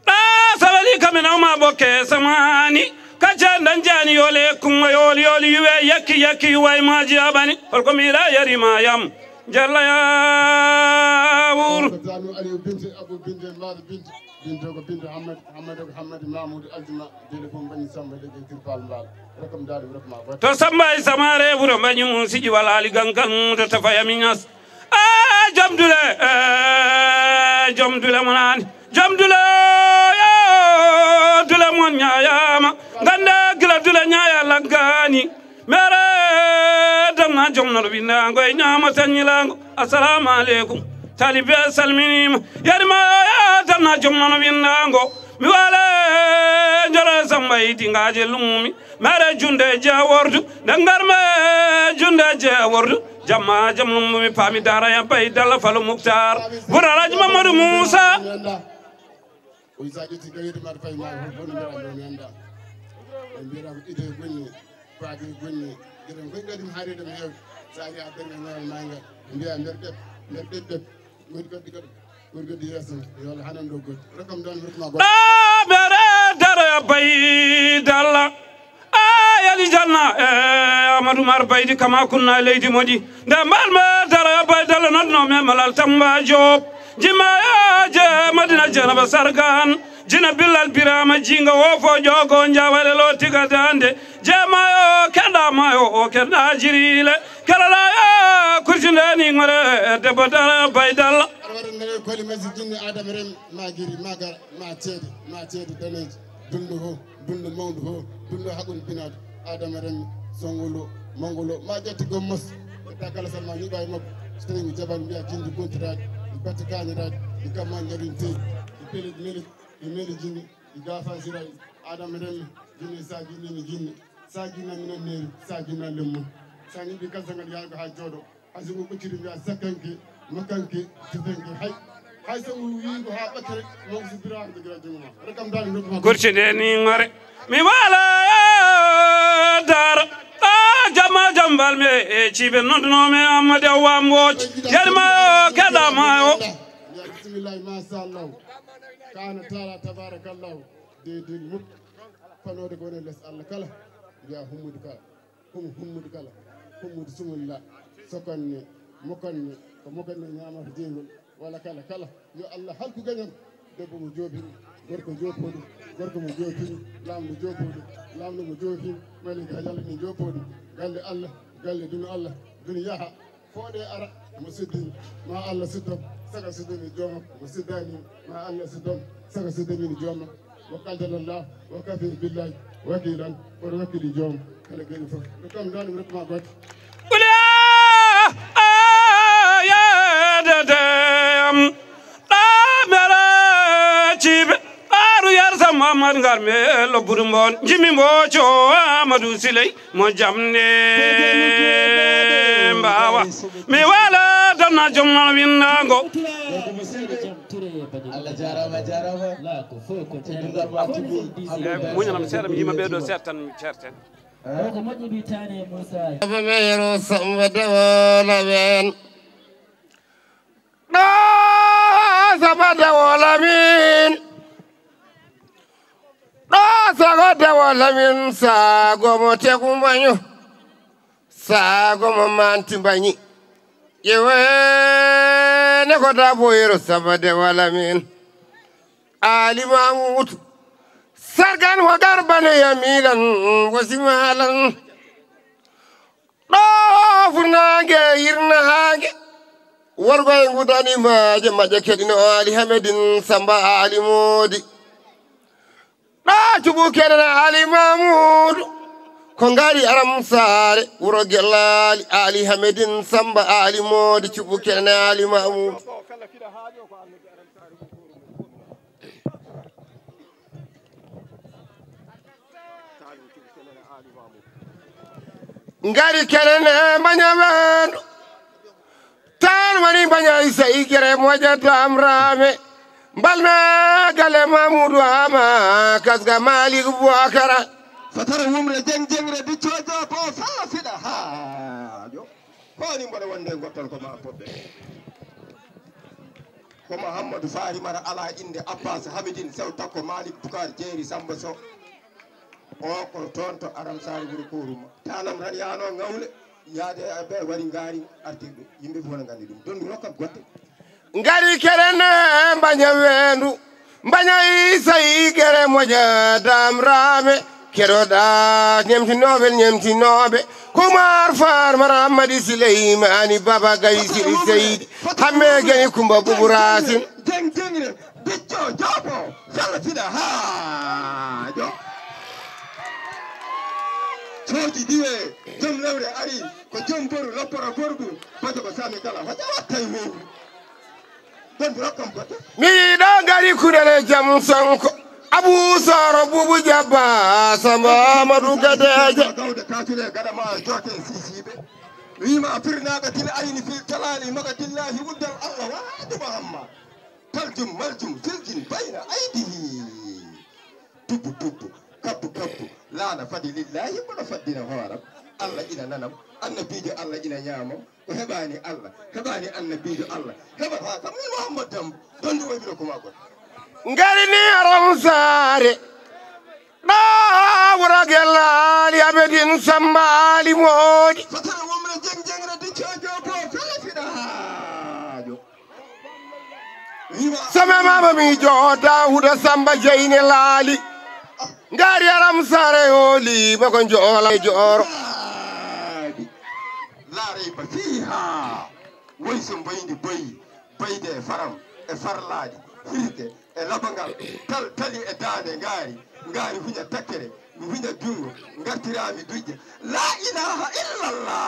Ɗa sawali kamin awma ɓokke samani. Kacce dan jani yole kumba yoli yoli yuwe yakki yakki way maji abani. Holko mi ra yari ma yam. Jalla ya wur. Ko Zanu Aliou Binte, Abou Binte, Mbaɗo Binte. Binto ko Binto Hammadi, Hammadi ko Hammadi Mamoudou Aljuma, Dele Boom Mbañi Samba Leydi Kirpal Mbaal. Rokkam daade, rokkam a goto. To Samba e Samare wuro Mbañi mum siƴi walaali gankal mum to tafaya mi ñas. E jom dule, e jom dule mo naani. Jom dule, yo dule mon ñaayama. Gande gila dule ñaaya laggani. Mere damna jom nono windango e ñaama tanñilango. Assalamu aleykum. Talibe salminima. Yarima ya damna jom nono windango. Mi wala jolo Samba idi ngaje lumumi. Mere junde je wordu. Dangarme junde je wordu. Jamma jam lumumi pami dara ya bay dalla falo Muktar. Buralaji Mamadou Moussa. O wi sa ƴetti gawirde ma to fayi ma ko fof no mbiɗa ɗo mi annda. Ɓe mbiɗa ko idée gonni, paaki gonni, geɗe koye gaddi mi haarede mi heewde. Sa ari a darni ngal ma ngal. Ɓe mbiya nder ɗep, nder ɗep ɗep. Godi gaddi gaddi. Godi gaddi yeeso. Yo Allah hanan ɗo godi. Rokkam dan rokkuma goɗɗo. Ɗa mere dara ya bay dalla. A yali janna e Amadou Mar Baydi kama kunna leydi moɗi. Nde mbalme dara Baydalla nodno me malal Tamba Joop. Jimayo je Madina Janaba Sargan. Jina Billal Birama jinga wo fo jogo njawale lo tiga dande. Je mayo kenda mayo o kenda jirile. Kala la yo kurjinde ni ngore debbo dara Baydalla. Aɗa waɗa nde koli masi jinni Adama Rem ma giri ma gara ma ceede ma ceede daneeji. Dundu ho, dundu mawndu ho, dundu haɓun binaɗo. Adama renmi, songolo, mongolo, ma ƴetti gommos. Ƴetta kala salma ñiɓa e makko. So tawi mi jaɓan mbiya jindi gontiraɗi, mi batti kañiraɗi, mi kamma ñaɗin teyi, mi peli meli, mi meli jindi, mi gafa sirayi. Adama renmi, jindi sa jindini jindi, sa jinna minan neri, sa jinna lemmun. Sa ñiɓi kalsa ngal yago ha jooɗo. Hay so ngu ɓocciri mbiya sakkanke, makkanke, tetanke, hay. Hay so ngu wi ko ha ɓakkere, non ko sibira ko jogira jungo ma. Rokam dal nokku ma. Kurci de ni ngore. Mi wala dara. Ɗa jamma jambal me e cibe nonduno me Amadou Awa Mbodj. Yari ma o, keɗa ma o. Ya bismillah, masha Allah. Kana tara tabarakallah. De de mut. Fanode ko woni les Allah kala. Ya Hummudu kala. Hum Hummudu kala, Hummudu Sumulla, Sokonne, Mokonne, ko Mokonne ñaamata jeygol, walla kala, kala, yo Allah halku gañam, debbo mo joopini, gorko joopoɗo, gorko mo joopini, laamɗo joopoɗo, laamɗo mo joopini, mali ka Yalla min joopoɗo, galle Allah, galle dunu Allah, dunu yaha, fooɗe ara, mo suddini, ma Allah suddam, saka suddani joomam, mo suddani, ma Allah suddam, saka suddani joomam. Wa kaldalallah wa kafi billahi wakilan. Kono wakkili joom kala gari fof. Ɗo kam dani rokma goto. Kuli a yedede am. Ɗa mere cibe. Ɓaaru yarsa Mamadou Ngar me lobbudu mbon. Jimi mboco Amadou Siley. Mo jamde mbawa. Mi wala damna jom non windango. Allah jarama jarama. Muñanam seeɗa mi yima ɓeɗo seeɗa tan mi certen. Ɗo ko moƴƴi mi taane Muusa. Abameero Samba Dewol Amin. Ɗo Samba Dewol Amin. Ɗo sago Dewol Amin, sago mo tegu mbaño. Sago mo manti mbañi. Ƴewe ne ko daboyero Samba Dewol Amin. Ali Mamudu. Sargan wa garbane yamilan wa simalan. Ɗo furnaange, hirnaange, worgo e ngudani maaje, maaje keɗino Ali Hamedin Samba Ali Moodi. Ɗo cuɓu keɗen Ali Mamudu, ko ngari Aram Saare, wuro Gellali Ali Hamedin Samba Ali Moodi, cuɓu keɗen Ali Mamudu. Ngari kenen e mbaña weendu. Tan woni mbaña isa igere moƴa damrame. Mbalna gale Mamudu Ama kasga Malik Buakara. Fatara wumre jeng jengre diccojo ko falla fiɗa haajo. Ko woni mboɗo wonde gottol ko ma poɓɓe. Ko Mouhamadou Fari Mara ala innde Abbas Hamidine Sow Takko Malick Boucar Jeeri Samba Sow. O ko toon to Aram Sari wuro Koruma. Tanam tan yaano ngawle yaade e ɓe wari ngaari artirɓe. Yimɓe fof no nganndi ɗum. Dondu rokkam gotte. Ngari kerene mbaña weendu. Mbaña Isa igere moƴa damrame. Keɗoɗa ñemtinooɓe ñemtinooɓe. Kumar Far Mara Ammadi Sileymaani Baba Gaye Siri Seydi. Hamme geni Kumba Bubu Racine. Jeng jengre bicco jopo fella fiɗa ha jo. Soji diwe jom lewre ari ko jom boru lopporo borgu bajo ko sami kala hoja wattay wowu. Dondu rokkam goto. Mi yiɗa ngari kuɗele jam Sonko. Abu Soro Bubu Jabba Samba Amadou Gadeja. Gawde katule gadama jote sisiɓe. Wima firnaga til ayni fil talali maga dillahi wuddal Allah wahadu Muhammad. Taljum maljum filjin bayna aydihi. Tubbu tubbu kabbu kabbu laana fadi lillahi mboɗo faddina hooram. Allah ina nanam annabijo Allah ina ñaamam. Ko heɓaani Allah heɓaani annabijo Allah heɓata kam min Mouhammad Dam dondu wayɓiro ko makon. Ngarini aram saare. Ɗo wuro gellali abedin samba ali moodi. Fatara womre jeng jengre diccojo bo fela fiɗa haajo. Sama mama mi jo Dawuda Samba Jeyne laali. Ngari aram sare oli bako jola joro. Laaray ba fiiha. Woy so mboyndi boyi, boyde e faram, e farlaaɗi, hirde, e labangal, tal tali e daande ngaari, ngaari huña takkere, mi huña junngo, ngartiraa mi dujja. La ilaha illallah.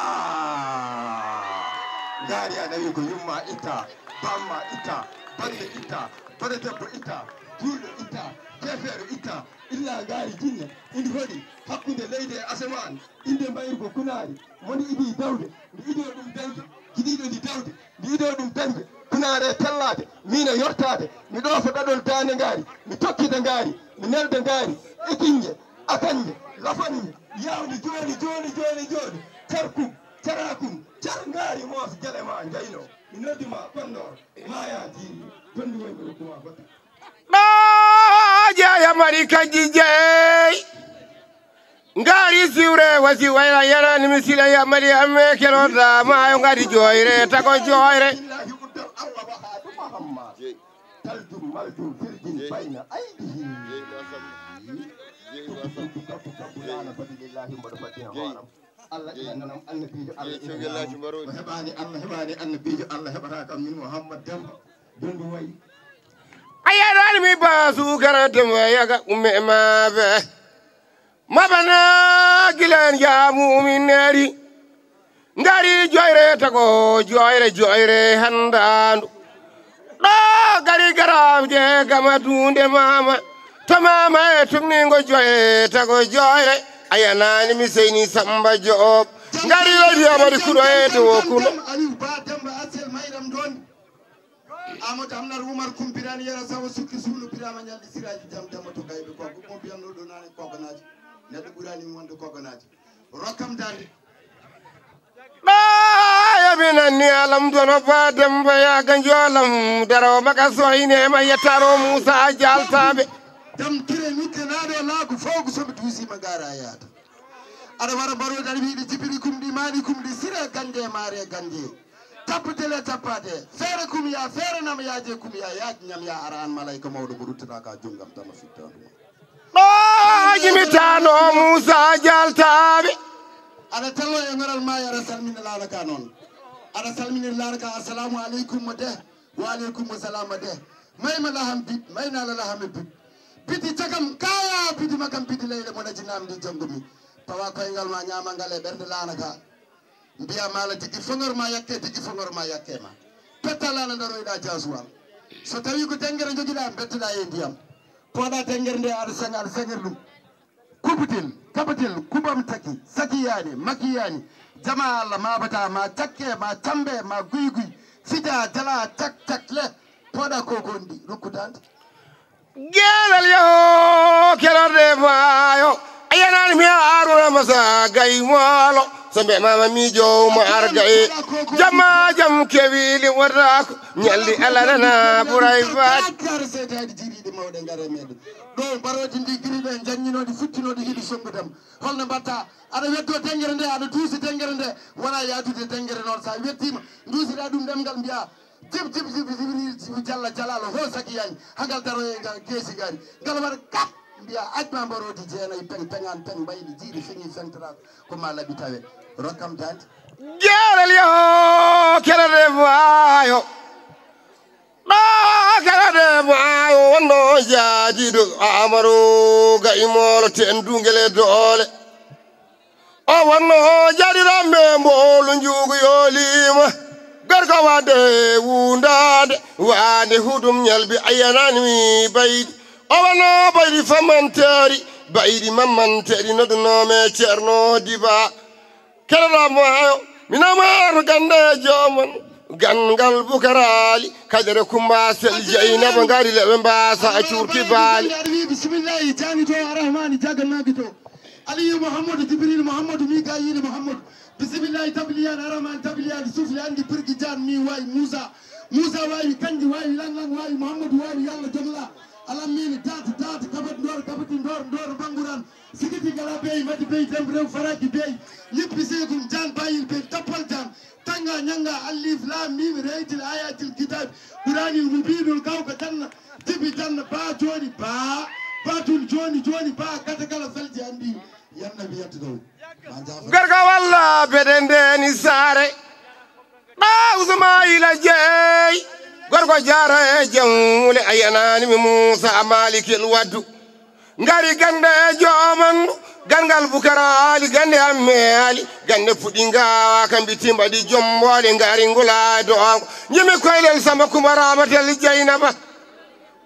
Ngaari a nawi ko yumma itta, bamma itta, bande itta, bade debbo itta, juulɗo itta, keefeero itta, illa ngaari jinne, indi hoɗi hakkunde leydi e asamaan, inde mbayri ko kunaari, mo ndi idii dawde, ndi idoo ɗum dañde, jiɗiiɗo ndi dawde, ndi idoo ɗum dañde, kunaare tellaade, miina yortaade, mi ɗoofo ɗaɗol daande ngaari, mi tokkita ngaari, mi nelda ngaari, ekinje, akanje, lafanje, yaawde jooni, jooni, jooni, jooni, carkum, carakum, car ngaari moos gele ma njaynoo, mi noddi ma konnoor, maayaa jiiri, tonndi woy mi rokkuma goɗɗo. Ɗo jeeya mari kanji jeey. Ngaari siwre wasi wayla yarani mi sila ya mari amme keroda maayo ngari jooyre tago jooyre. Taljum maljum firjin bayna aydihi. Tubbu tubbu kabbu kabbu laana fadi lillahi mboɗo faddina hooram. Allah ina nanam annabiijo Allah ina ñaamam. Mo heɓaani Allah heɓaani annabiijo Allah heɓata kam min Mouhammad Demba. Dondu wayi. A yaɗani mi baasu garante mo yaga umme maaɓe. Mabana gilan jaamu min neeri. Ngari joyre tago joyre joyre handaandu. Ɗo gari garaam je gama duunde maama. To maama e tumningo joyre tago joyre. A yanaani mi seyni Samba Joob. Ngari leydi amari kuɗo e dow kuɗo. Aliou Ba Demba Asel Mayram Dondi. Amadou Amnar Oumar Kumpirani Yero Sawo Sukki Suulu Birama Ñalɗi Siraji Jam Demba to Gayɓe Koggo. Mo mbiyanno ɗo naane Koggonaaji. Neɗɗo ɓurani mi wonde Koggonaaji. Rokkam dande. Ɓaayo mi nanni alam dono ba demba ya ganjo alam daro maka sohine ma yettaro Musa jaltaɓe. Dam kire nukke naɗo laagu fow ko soɓe duusima gara yaata. Aɗa wara mbaroɗi aɗa wiɗi jibini kumɗi mani kumɗi sire ganje mare ganje. Tappatele tappate. Feere kum ya feere nam yaje kum ya yaaj ñam ya ara an malayka mawɗo mo ruttanaka jungam tama fittanduma. Ɗo jimitano Musa jaltaɓe. Aɗa tallo e ngoral ma aɗa salmina laana ka noon. Aɗa salmina laana ka assalamu aleykum mo de. Wa aleykum salam mo de. Mayma laham bit mayna la laham e bit. Biti cakam kaya biti makam biti leyɗe mo naji namdi jangumi. Pawa koyngal ma ñamal ngal e ɓernde laana ka. Mbiya mala tigi fongor ma yakke tigi fongor ma yakke ma. Petta lana daroyɗa jasuwal. So tawi ko tengere jogiɗa bettoɗa e ndiyam. Poɗa tengere nde aɗa sanga aɗa sangir ɗum. Kubutel kabatel kubam taki sakiyani makiyani. Jama Allah mabata ma cakke ma cambe ma guy guy. Fija jala cak cak le. Poɗa kokondi rukkutante. Gelal yaho kelorde maayo. A yanani mi aruna masa gay molo. Sambe mama mi jow ma arga e jamma jam kewili wata ko ñalli Allah nana buray baat. Kar setadi jiriɗi mawɗe ngare meɗen. Ɗo mbaroji ndi giriɗo e janñinoɗi futtinoɗi hiɗi songu dem. Holno mbatta? Aɗa wetto tengere nde aɗa duusi tengere nde. Wona yadude tengere noon sa wettima duusira ɗum ɗemgal mbiya. Jib jib jib jibri jib jalla jalalo ho saki yani hagal daro e ngal gesi gari ngal war kap. Mbiya ajma mbarodi jeenay peng pengan peng mbaydi jiiɗi fini fentral. Ko ma labi tawe rokkam tante. Jeerel yo kelere maayo. Ɗo kelere maayo wonno jaadiɗo amaro ga imolo ten dungele doole. O wonno o jariramɓe mboolu njuugu yooliima. Gorko wadde wundaade waande hudum ñalbi ayanani mi baydi. O wonno baydi famanteeri baydi mamanteeri noddunoome ceerno diba. Keɗoɗa maayo mi namaato gannde joomon. Ganngal bukaraali kadere kumba sel jeynaba ngari leɓe mbaasa a cuurki baali. Aɗa wi bisimillahi jani to arahmani jagannaaki to. Aliyu Muhammadu Jibril Muhammadu Mikayilu Muhammadu. Bisimillahi tabliyan araman tabliyan sufle andi birgi jan mi wawi Musa. Musa wawi kanji wawi lanlan wawi Muhammadu wawi yalla jogla. Alammini tata tata kabat ndor kabati ndor ndor banguran. Sigiti gala bey mati bey dem rew faraki bey. Yippi segum jan bayil bey tappal jan. Tanga ñanga allif lam mim reytil ayatil kitab. Quranil mubinul kawka janna. Tibi janna ba joni ba. Batul joni joni ba kata kala felji andi. Yannabi yettotow. Gorko walla beɗe ndeni saare. Ɗa usmayila jeey. Gorko jaara e jawle a yanani mi muusa a malikil waddu. Ngari gande e jomandu gangal bukara ali gande amme ali gande puɗi ngawa kambi timbaɗi jomboɗe ngari ngula doongo. Jimi koylel samba kumba ramatel jeynaba.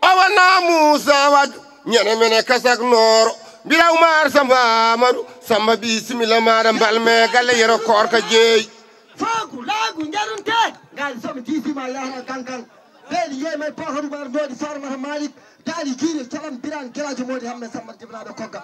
O wona muusa waddu ñande mene kasak nooro. Mbila umar samba amadu samba bisimilla maɗa mbalme galle yero korka jeeyi. Faaku laagu njarunte. Ngal somi diisima yahra kankan. Beeli yeemay bohoru mar ndoodi farmata malik. Daali jiire calam biran gelajo modi hamme samman dibnaɗo kogga.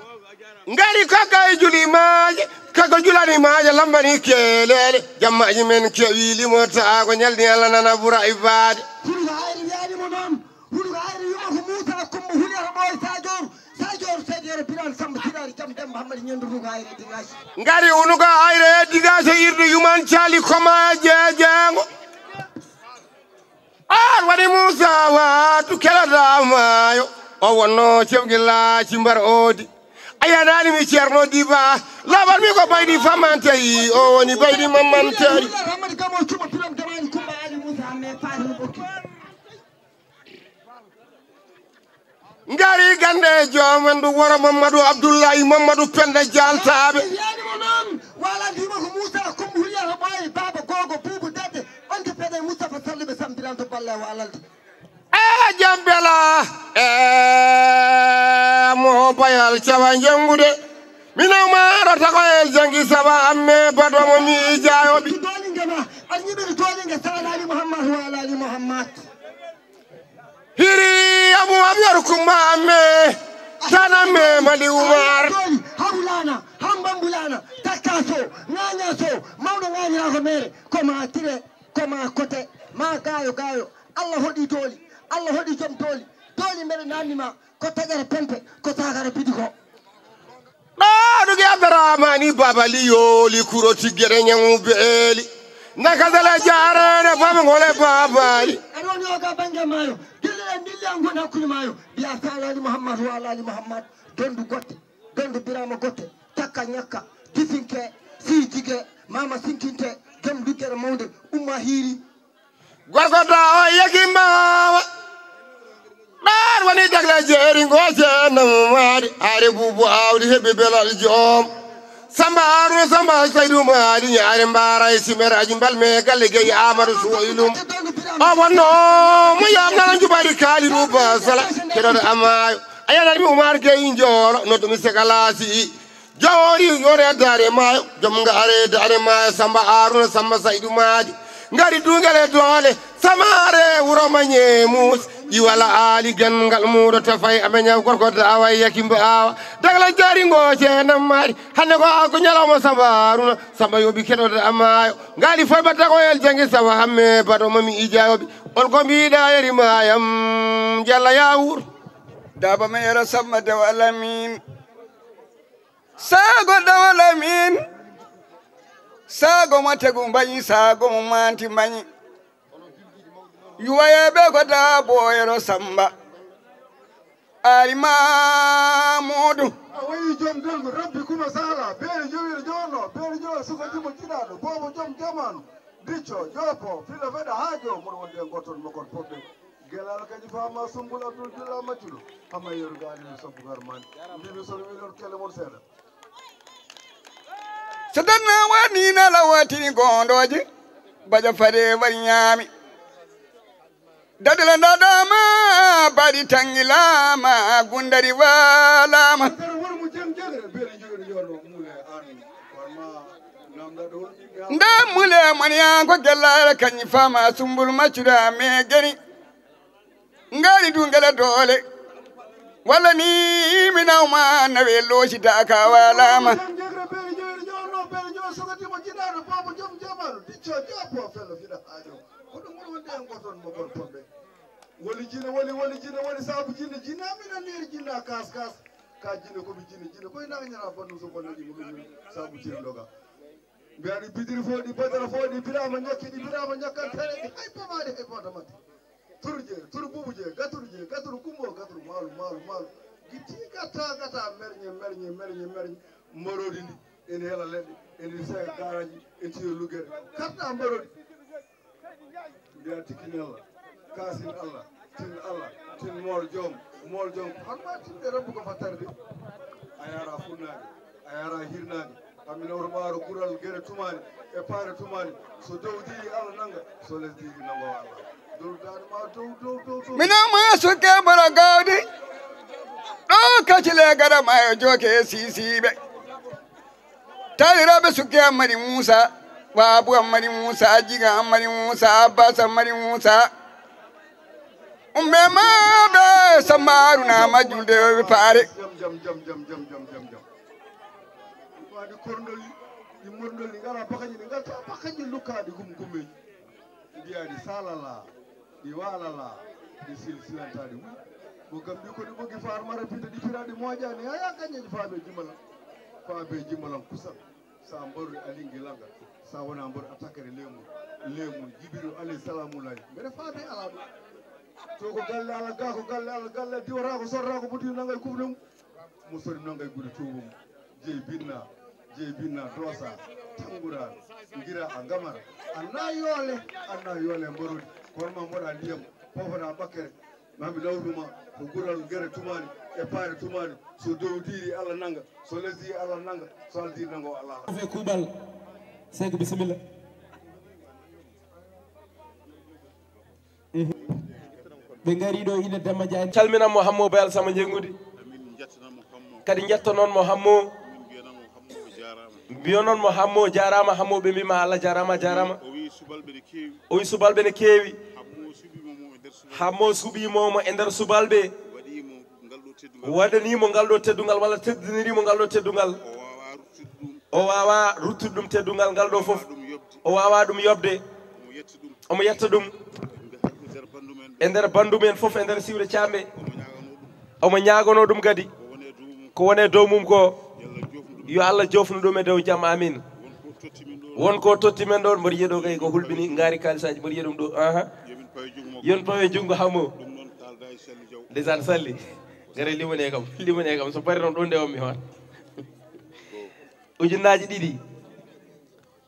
Ngari kogga e juli maaje kogga julani maaje lambani kelele. Jammaji men kewi limo taago ñaldi allah nana bura ibade. Hulu ko hayri wiyanimo noon. Hulu ko hayri wima ko muusa kumba huliyata ɓooy sajoru. Sajoru seedi yero biran samba sirari jam demba hammadi ñandu hulu ko hayri digasi. Ngari unu ko hayre digasi irdu yuman cali koma jejengo. An waɗi Muusa waatu kelada maayo. O wonno cewgel laaci mbar oodi. A yanani mi ceerno diba. Labar mi ko baydi famantari o woni baydi mamantari. Hamadi kamo cuma pilam damani kumba ali Muusa amme faati no bokki. Ngari gande jomandu woro Mamadou Abdoulaye Mamadou Penda Jaltaɓe. Yanimo noon walandima ko Muusa kumba huliyata ɓooye baaba gogo buubu dadde. Onde peɗe Moustapha Sall ɓe sambiranto balle walalde. E jambela e mo bayal cawa jangude. Minoma rota ko e jangi saba amme badomo mi jayoɓi. Dolinge ma aɗa ñiɓiri dolinge salalaali Mouhammad wa alaali Mouhammad. Hiri abu abiyar kuma amme tana me mali umar. Hawlana hambambulana. Sow, ŋaaña Sow, mawɗo ŋaañiraako meere, ko ma tire, ko ma kote, ma gaayo gaayo. Allah hoɗi dooli, Allah hoɗi joom dooli. Dooli mbeɗa naamni ma, ko taƴere pempe, ko saakara bidi ko. Ɗaɗuge Abdarahmani Babali yooli kuro tiggere ñamu beeli. Nakasala jaarene baba ngole Babali. Aɗa woni o ga bannge maayo. Gille e ndilli an ngon hakkunde maayo. Mbiya Saalani Muhammad, Waalani Muhammad. Dondu gotte, dondu Birama gotte. Takka ñakka, disinke, sii jige, mama sinkinte, joom luggere mawnde, umma hiiri. Gorko da o yeki mbawa. Ɗar woni dagle jeeri ngo jeenam maari. Are bubu awdi heɓi belal joom. Samba Haruna, Samba Saydu maari. Ñaari mbara e simeraji mbal me galle geyi Amadou Suwaylum. O wonno mo yamnana jubari kaali ruba sala. Keɗoɗo amayo. A yanat mi Umar Geyi Njoolo, noddumi Sekalasi. Jawori yore daare maayo, joom ngaare daare maayo, Samba Haruna, Samba Saydu Maadi. Ngari dungale doole, samare wuro ma ñeemuus. Iwala aali genngal muuɗo tafay aɓe ñaw gorko daawa e yaki mbaawa. Dagla jaari ngo ceenam maari. Hannde ko a ko ñalawma Samba Haruna, Samba yoɓi keɗoɗo amaayo. Ngaali foy batta ko el jangi Samba hamme baɗo mami ijaayoɓe. On ko mbiɗa yeri maayam, jalla ya wuur. Daba me yero Samba Dawa Lamin. Saago dawla min, saago mo tegu mbañi, saago mo manti mbañi. Yuwayeɓe ko da boyero Samba. Ali Mamudu. A wayi joom gangu, rabbi kuma sala, beeri jowiri jono, beeri jowo suka jimo jiɗaɗo, bobo joom jamanu, dicco, jopo, filo feɗa haajo, moɗo wonde e goton mo kon foɓɓe. Gelal kadi fama Sumbul Abdul Jula Maccuɗo, hama yeru gaani mi sobbugar mani. Mbimi sono wiɗon kele mon seeɗa. So danna wani na lawatini gondoje, baja fade wari ñaami. Dadala dadama bari tangilama, gundari walama. Dara wor mo jam jagre, bere jogori yorno mule an. Warma namda do wol ɓiɓɓe am. Nda mule man ya ko gellare kanyi fama Sumbul Maccuɗo me geni. Ngari dungala doole. Walla ni mi nawma nawe loosi daka walama. Jam jagre bere jogori yorno, bere jo sogati mo jiɗaɗo, babo jom jamalu, dicco, jopo, felo, fiɗa, haajo. Ko ɗum woni wonde en goton mo kon pombe. Woni jine, woni, woni jine, woni sabu jine, jine amina neri jine a kas kas. Ka jine ko mi jine, jine ko ina ñara bandu so bonna ɗi mo ɗum sabu jine doga. Mbiyaɗi bidiri foɗi, badara foɗi, birama ñakki ɗi, birama ñakkantere ɗi, hay pamaɗi, hay fota matti. Turje, tur bubuje, gaturje, gatur kumbo, gatur malu, malu, malu. Gitti gata, gata, merñe, merñe, merñe, merñe, mborodi ndi, ene hela leɗɗe, ene sega garaji, ene tiyo lugere. Karta mborodi. Mbiya tikkin Allah, kasin Allah, tin Allah, tin mool joom, mool joom. Hono ma tinde rabbugo fattarde. A yara funnaade, a yara hirnaade. Amina oto ɓaaro gural gere tumani, e paare tumani. So dow diiri Allah nanga, so les diiri nango Allah. Dow daade ma dow, dow, dow, dow. Mino ma sukke bora gawdi. Ɗo kacile gada mayo joke sisiɓe. Tawiraaɓe sukke Ammadi Muusa, Baabu Ammadi Muusa, Jiga Ammadi Muusa, Abbas Ammadi Muusa. Umbe maɓe Samba Haruna majjulde ɓe paare. Jam, jam, jam, jam, jam, jam, jam, jam. Waɗi korndoli, ɗi morndoli, ngala bakaji, ɗi ngalta bakaji lukkaɗi gum gumeji. Mbiyaɗi salala, ɗi walala, ɗi silsilantaɗi wuy. Mo gambi ko ɗi ɓogi far mara pita ɗi piraɗi moƴani, aya gañeji faɓe jimbalan. Faɓe jimbalan kusal. Sa mbaru alingi langa. Sa wona mbaru atakere lemu. Lemu Jibiru alayhi salamu lay. Mbeɗa faɓe ala ɗum. To ko galle ala ga ko galle ala galle diwata ko sorra ko bodi nangay kufnum. Mo sori nangay gude tubum. Jeyi binna, jeyi binna, dosa, tangura, ngira a ngamara. Anna yole, anna yole mborodi. Kono ma mboɗa ndiyam, pofana ɓakkere. Mami lawruma, ko gural ngere tumani, e paare tumani. So dow diri Allah nanga, so lesdi Allah nanga, so Allah diri nango Allah. Fe kuɓal, sek bisimilla. Ɓe ngari ɗo ina Demba Diagne. Calminanmo Hammo Bayal Sama Njengudi. Kadi njettanonmo Hammo. Mbiyanonmo Hammo jarama, Hammo ɓe mbima Allah jarama, jarama. O wi subalɓe ne kewi. Hammo suɓimomo e nder subalɓe. Waɗanimo ngal ɗo teddungal walla teddinirimo ngal ɗo teddungal. O waawaa ruttude ɗum teddungal ngal ɗo fof. O waawaa ɗum yoɓde. Omo yetta ɗum e nder banndum en fof, e nder siwre caamɓe. Omo ñaagonoo ɗum kadi. Ko woni e dow mum ko, yo Allah joofnu ɗum e dow jam, amin. Won ko totti men ɗoon, mboɗo yiya ɗo kay ko hulɓini, ngaari kaalisaaji, mboɗo yiya ɗum ɗo, aha. Yon pawe junngo hamo. Ndeysaan, salli. Gare limane kam, limane kam, so bari noon ɗo nde on mi hoota. Ujunnaaji ɗiɗi,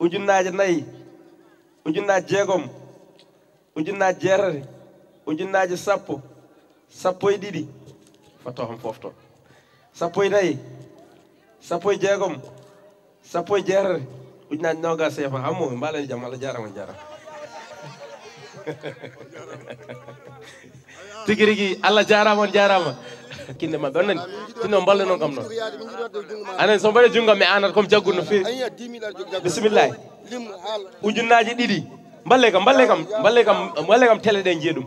ujunnaaje nayi, ujunnaaje jeegom, ujunnaaje jeetati, ujunnaaje sappo, sappo e ɗiɗi, fotto kam fofto, sappo e nayi, sappo e jeegom, sappo e jeetati, ujunnaaje noogaas, seefa hammo, mbaɗen jam, Allah jaaraama, on jaaraama. Tigi rigi, Allah jaaraama, on jaaraama. Kinne maɓɓe, on nani? Tinno, mballe noon kam noon. Anen, so mbaɗe junngo, mi aanat comme jaggude no feewi. Bisimillahi. Ujunnaaji ɗiɗi. Mballe kam, mballe kam, mballe kam, mballe kam tele ɗe njiya ɗum.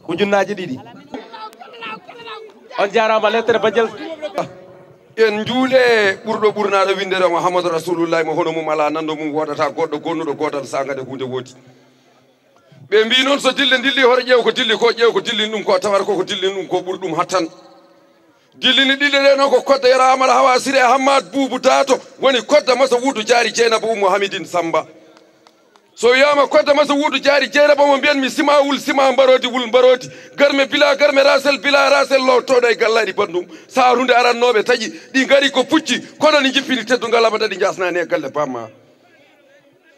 Ujunnaaji ɗiɗi. On jaaraama, lettere bajjel. En njuule ɓurɗo ɓurnaaɗo winndere o Muhammadu Rasulullahi, mo hono mum alaa, nanndo mum woodata, goɗɗo gonnuɗo gootal saanga nde huunde woodi. Ɓe mbii noon, so dille ndilli, hoto ƴeew ko dilli ko, ƴeew ko dillini ɗum ko, tawata ko ko dillini ɗum ko ɓuri ɗum hattan. Dillini dille ɗe noon ko Kodda Yero Amar Hawa Sire Hammat Buubu Daato, woni Kodda Masa Wuudu Jaari Jeynaba Ummu Hamidin Samba. So wiyaama Kodda Masa Wuudu Jaari Jeynaba, mo mbiyanmi sima wul, sima mbaroodi, wul mbaroodi, garme bila garme, rasel bila rasel, lowtooɗo e gallaaɗi banndum. Saarunde arannooɓe taƴi, ɗi ngari ko pucci, kono ni njippini teddungal abada, ɗi njaasnaani e galle bamma.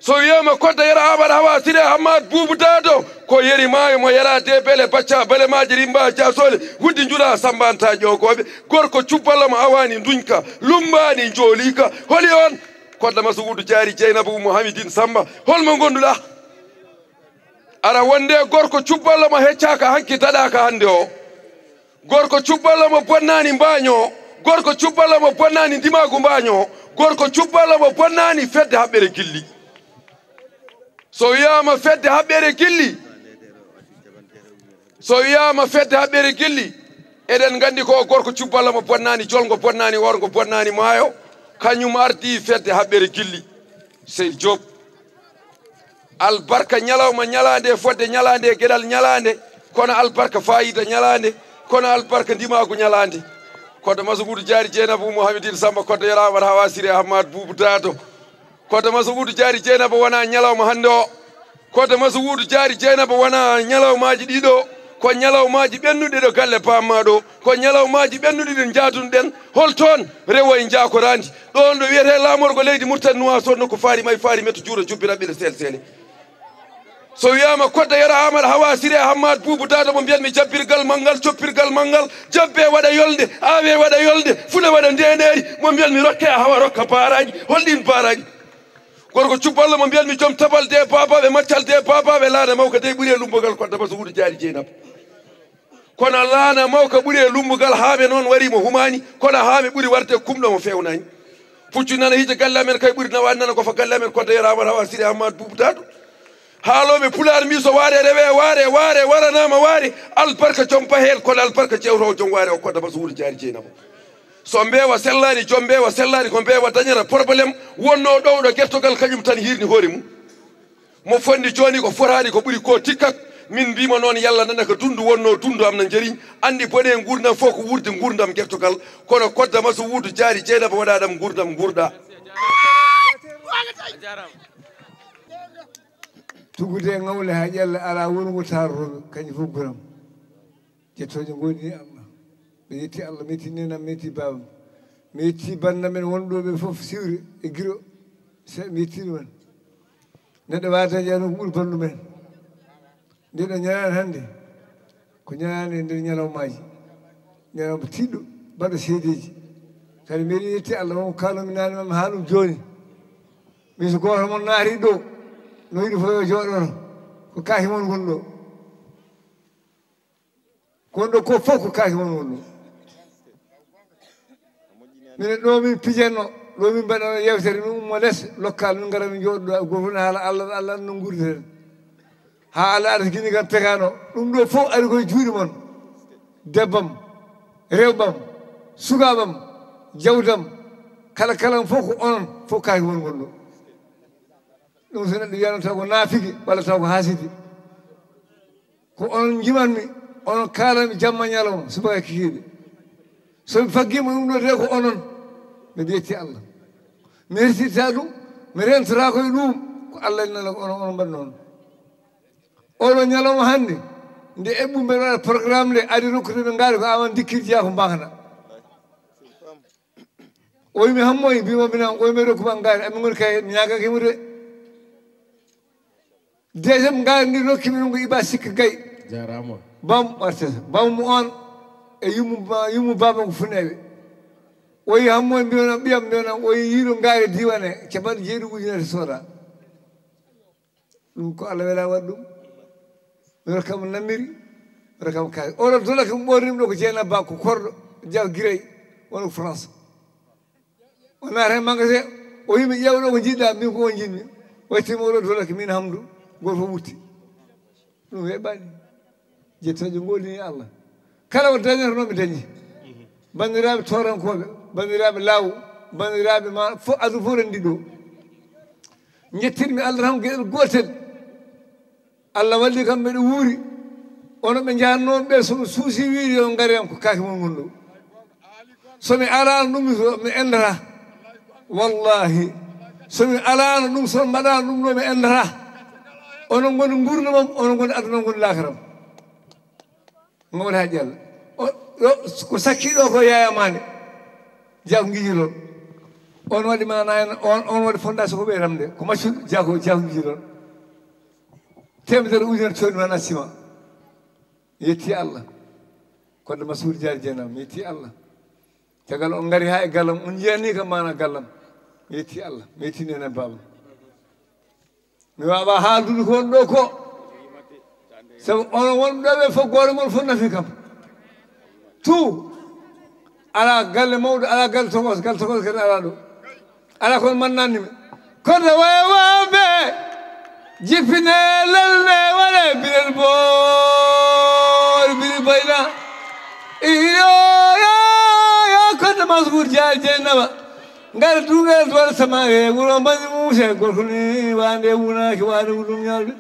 So wiyaama Kodda Yero Amar Hawa Sire Hammat Buubu Daato, ko yeri maayo mo yera de bele bacca bale maaji rimba jasole, wuddi njula sambanta ƴoogooɓe, gorko cubballo mo awaani nduñka, lumbaani njooliika. Holi on? Kodda Masa Wuudu Jaari Jeynaba Ummu Hamidin Samba, holmo ngonduɗaa? Ara wonde gorko cubballo mo heccaaka hanki daɗaaka hannde o. Gorko cubballo mo bonnaani mbaaño. Gorko cubballo mo bonnaani ndimaagu mbaaño. Gorko cubballo mo bonnaani fedde haɓɓere gilli. So wiyaama fedde haɓɓere gilli, so wiyaama fedde haɓɓere gilli, eɗen nganndi ko gorko cubballo mo bonnaani jolngo, bonnaani worngo, bonnaani maayo, kañum ardii fedde haɓɓere gilli. Seydi Diop. Albarka ñalawma ñalaande, fodde ñalaande, geɗal ñalaande, kono albarka faayiida ñalaande, kono albarka ndimaagu ñalaande. Kodda Masa Wuudu Jaari Jeynaba Ummu Hamidin Samba, Kodda Yero Amar Hawa Sire Hammat Buubu Daato. Kodda Masa Wuudu Jaari Jeynaba wonaa ñalawma hannde o. Kodda Masa Wuudu Jaari Jeynaba wonaa ñalawmaaji ɗiɗo. Ko ñalawmaaji ɓennuɗi ɗo galle bamma ɗo. Ko ñalawmaaji ɓennuɗi ɗi njaadunoɗen. Hol toon rewo e njaakoraandi? Ɗoon ɗo wiyetee laamorgo leydi Murtani Nuwaasoot, nokku faari may faari metto juuro jubbi raɓɓiɗo seel seele. So wiyaama Kodda Yero Amar Hawa Sire Hammat Buubu Daato, mo mbiyanmi jabbirgal manngal, coppirgal manngal, jabbe waɗa yolnde, aawe waɗa yolnde, fuɗe waɗa ndeeneeri, mo mbiyanmi rokke a hawa rokka baaraaji. Hol ɗiin baaraaji? Gorko cubballo mo mbiyanmi joom tabal de baabaaɓe, maccal de baabaaɓe, laana mawka de ɓuri e lumbogal, Kodda Masa Wuudu Jaari Jeynaba. Kono laana mawka ɓuri e lumbugal, haame noon warii mo humaani, kono haame ɓuri warde kumɗo mo feewnaani. Puccu nana hiije galle amen kay ɓuri nawaade nana ko fa galle amen Kodda Yero Amar Hawa Sire Hammat Buubu Daato. Haalooɓe Pulaar mbii so waare rewee waare, waare waranaama waare, albarka joom baheel, kono albarka jewtoowo joom waare o Kodda Masa Wuudu Jaari Jeynaba. So mbeewa sellaani, joom mbeewa sellaani, ko mbeewa dañata problème, wonnoo ɗowɗo gertogal kañum tan hiirni hoore mum. Mo fonni jooni ko fotaani ko ɓuri ko tikkat. Min mbiima noon, yalla nana ko dunndu wonnoo, dunndu am na njariñ. Anndi bone nguurndam fof ko wuurde nguurndam gertogal. Kono Kodda Masa Wuudu Jaari Jeynaba waɗa ɗam nguurndam nguurɗa. Tuggude e ŋawle haa ƴella alaa wonngo taarotooɓe, kañum fof guram. Jettooje ngoodii Allah. Mi yetti Allah, mi yetti neenam, mi yetti baabam. Mi yetti bannda men wonɓe ɗo ɓe fof, siwre e giro. Se-, mi yetti ɗumen. Neɗɗo waawata dañde aduna ko ɓuri banndum en. Nde ɗo ñalaande hannde, ko ñalaande nder ñalawmaaji. Ñalawma tiiɗɗo, baɗɗo seedeeji. Kadi mbeɗa yetti Allah, won ko kaalumi naane, mi haalum jooni. Min so gooto mon naati ɗo, no yiɗi fof yo jooɗoto. Ko kaake mon ngoni ɗo. Ko won ɗo ko fof ko kaake mon woni ɗum. Minen ɗo min pijanno, ɗo min mbaɗano yewtere, min ummo les, lokkal, min ngara min jooɗo ɗo, gooto fof ne haala Allah, Allah no nguurdirten. Haa Allah arti kini kam tegano. Ɗum ɗo fof ari koye juuɗe mon. Debbam, rewɓam, sukaɓam, Jawdam, kala, kala fof ko onon fof kaaki won gonɗo. Ɗum so neɗɗo wiyano taw ko naafiki walla taw ko haasidi. Ko onon njimanmi, onon kaalanmi jamma ñalawma, subaka e kikiiɗe. So mi faggiima ɗum ɗo de ko onon, mbiɗa yetti Allah. Mi hersitta ɗum, mi rentotaako e ɗum, ko Allah e Nelaɗo onon, onon mbaɗi noon. Oɗo ñalawma hannde, nde eɓɓu mbeɗa waɗa programme nde, ari rokkude ɓe ngaari ko awan dikkirji yaa ko mbakana. O wi mi hammoy, mbimo minan, o wi mi rokku ma ngaari, amin ngoni kay, mi ñaagaki mo de. Deuxième ngaari ndi rokki mi ɗum ko Iba Sikka Gay. Jarama. Bam, warte, bammu on e yummu ba-, yummu baba ko Funeeɓe. O wi hammoy, mbiwona ɓiyam, mbiwona, o wi yiiɗo ngaari diwane, capanɗe jeeɗiɗi ujunere sooda. Ɗum ko Allah wela waɗi ɗum. Mi rokka mo nammiri, mi rokka mo kaari. Oɗo dola ko ɓornimi ɗo ko Jeynaba Ba, ko korɗo, Jaw Giray, wona ko France. O naata e magasin, o wi mi ƴeew ɗo ko jiɗɗa, min ko on jiɗmi. O ƴettimi oɗo dola ko min Hamdu, goto fof wutti. Ɗum weɓɓani. Jettooje ngoodini Allah. Kala ko dañata noon mi dañi. Banndiraaɓe toorankooɓe, banndiraaɓe laaw, banndiraaɓe ma, fof, aduna fof renndi ɗo. Njettirmi Allah tan ko geɗel gootel. Allah walli kam mbeɗa wuuri. Ono ɓe njahatnoo ɓe, so mi suusi wiide yo ngare am ko kaake mon ngonɗo. So mi alaano ɗum, so mi enndata. Wallahi. So mi alaano ɗum, so mi mbaɗaano ɗum ɗo, mi enndata. Onon ngoni nguurndam am, onon ngoni aduna, ngoni laakaram. Ngam woni haa ƴella. O, o, ko sakki ɗo ko Yaya Mane. Jaako Ngijilol. On waɗi maana en, on, on waɗi fondation ko ɓe ramde. Ko maccuɗo Jaako, Jaako Ngijilol. Temedere ujunere coodi maana sima. Yetti Allah. Kodde Masuur Jaari Jeenam, yetti Allah. Caggal on ngari haa e gallam, on njiyani kam maana gallam. Mi yetti Allah, mi yetti nene baaba. Mi waawa haaldude ko won ɗo ko. Sabu onon wonɓe ɗo ɓe fof, goto mon fof nafi kam. Tout. Ala galle mawɗo, ala galle tokos, galle tokos kadi ala ɗo. Ala kono mannanni mi. Kono waywawɓe, jippine lelne, waɗe bilel boor, bili bayna. Iyo, yo, yo, kono Masmour Dia Dieynaba. Ngar dugal doole samaye, wuro mbaɗi mum se gorko ni, wande wunaki, wande wulum ñalde.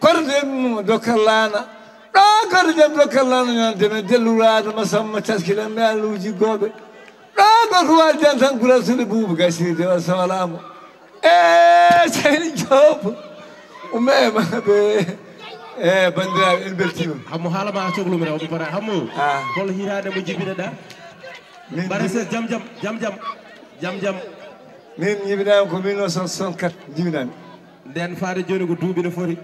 Korɗen mo dokkal laana. Ɗo korɗen dokkal laana, ñande men delluraade, ma samma taskilan me alluji gooɓe. Ɗo gorko waali jan tan, gura sule buubu gasirde, wa sawalaamo. E Seydi Diop, umme e maɓɓe. E banndiraaɓe, en beltiima. Hammo haala ma a coklumira, o para. Hammo. Ah. Hol hiraade mo jibinaɗa? Min Bara jibi- se jam jam, jam jam, jam jam. Min jibinaama ko mille neuf cent soixante-quatre jibinaami. Nden faade jooni ko duuɓi no foti?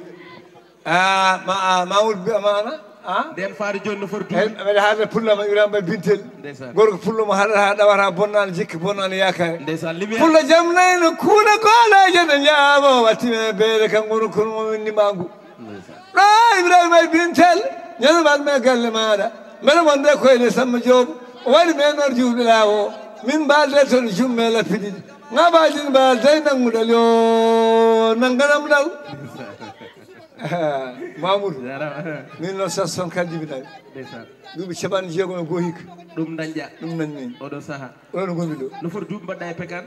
Ah, ma, ah, Mamoudou Bi-, ma ana? Ah? Nden faade jooni no foti duuɓi? Hey, mbeɗa haalde pullo ma Ibrahima Bay Bintel. Ndeysaan. Gorko pullo mo haɗata, haɗa wata bonnaan jikki, bonnaan yaakaare. Ndeysaan, lumière. Pullo jam nayi no kuuna goolaaje no ñaamo, watti me beere kan ngono kono mo min nimangu. Ndeysaan. Ɗo Ibrahima Ay Bintel, ñande mbaɗmi e galle maaɗa. Mbeɗa wonde e koyɗe Samba Diop, o waɗi men noon juuɗe laawo. Min mbalde toon jumme lappi ɗiɗi. Ŋabaji mbalde nannguɗal yo nannganam ɗal. Mamoudou, Jarama. Min noon sa son kal jibinaɓe. Ndeysaan. Duuɓi capanɗe jeegom e goho hikka. Ɗum dañƴa. Ɗum dañmi. Oɗo saha. Oɗo no gonmi ɗo. No foti duuɓi mbaɗɗa e Pekan?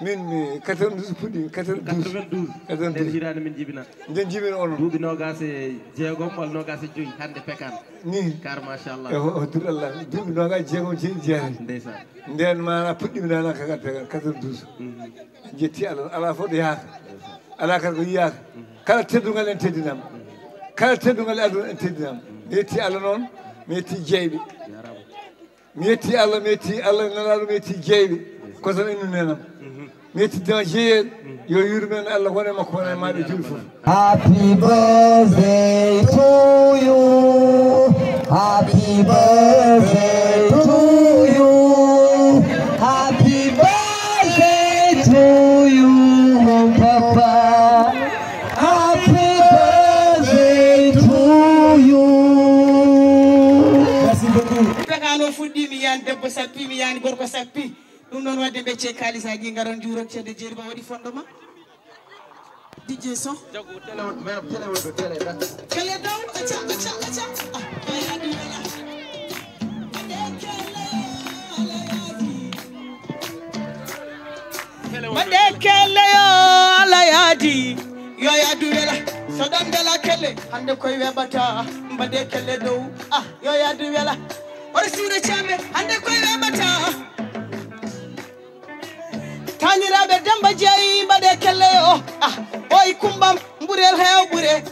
Min mi quatre-vingt-douze puɗɗi, quatre-vingt-douze. Quatre-vingt-douze. Quatre-vingt-douze. Nden hitaande min jibina. Nden jibina onon. Duuɓi noogaas e jeegom walla noogaas e joyi hannde Pekan. Ni. Kar machallah. E ho-, ho duɗal Allah. Duuɓi noogaas e jeegom jeeɗi jeetati. Ndeysaan. Nden maana puɗɗimi nana ka Pekan, quatre-vingt-douze. Mhm. En jetti Allah, alaa fof ɗo yahaaka. Ndeysaan. Alaa kala ko yiyaaka. Mhm. Kala teddungal en teddinama. Mhm. Kala teddungal e aduna en teddinama. Mhm. Mi yetti Allah noon, mi yetti jeyɓe. Jarama. Mi yetti Allah, mi yetti Allah, Nelaaɗo, mi yetti jeyɓe. Ko tan ɓe nenam. Mi yetti dema jeeyel. Yo yurmen Allah wone makko, wone maɓe julɓe fof. Happy birthday to you. Happy birthday to you. Happy birthday to you, mon papa. Happy birthday to you. Merci beaucoup. Tagano fuɗɗi mi yani debbo sappi, mi yani gorko sappi. Ɗum noon wadde ɓecce kalisaji ngaron juuron cedde jeeri ba waɗi fondement. D J son. Jago télé on, mais télé on, télé on. Kele daw, aca, aca, aca. Ah, ay, adi, wala. Ade kele, ala, adi. Mbaɗe kelle yo Allah yaadi, yo yaadu wela. So ɗon mbela kelle, hannde koye weɓata. Mbaɗe kelle dow, ah, yo yaadu wela. Oto siwre caambe, hannde koye weɓata. Taaniraaɓe Demba Jeey, mbaɗe kelle yo, ah, oy kumbam, mburel heew ɓure.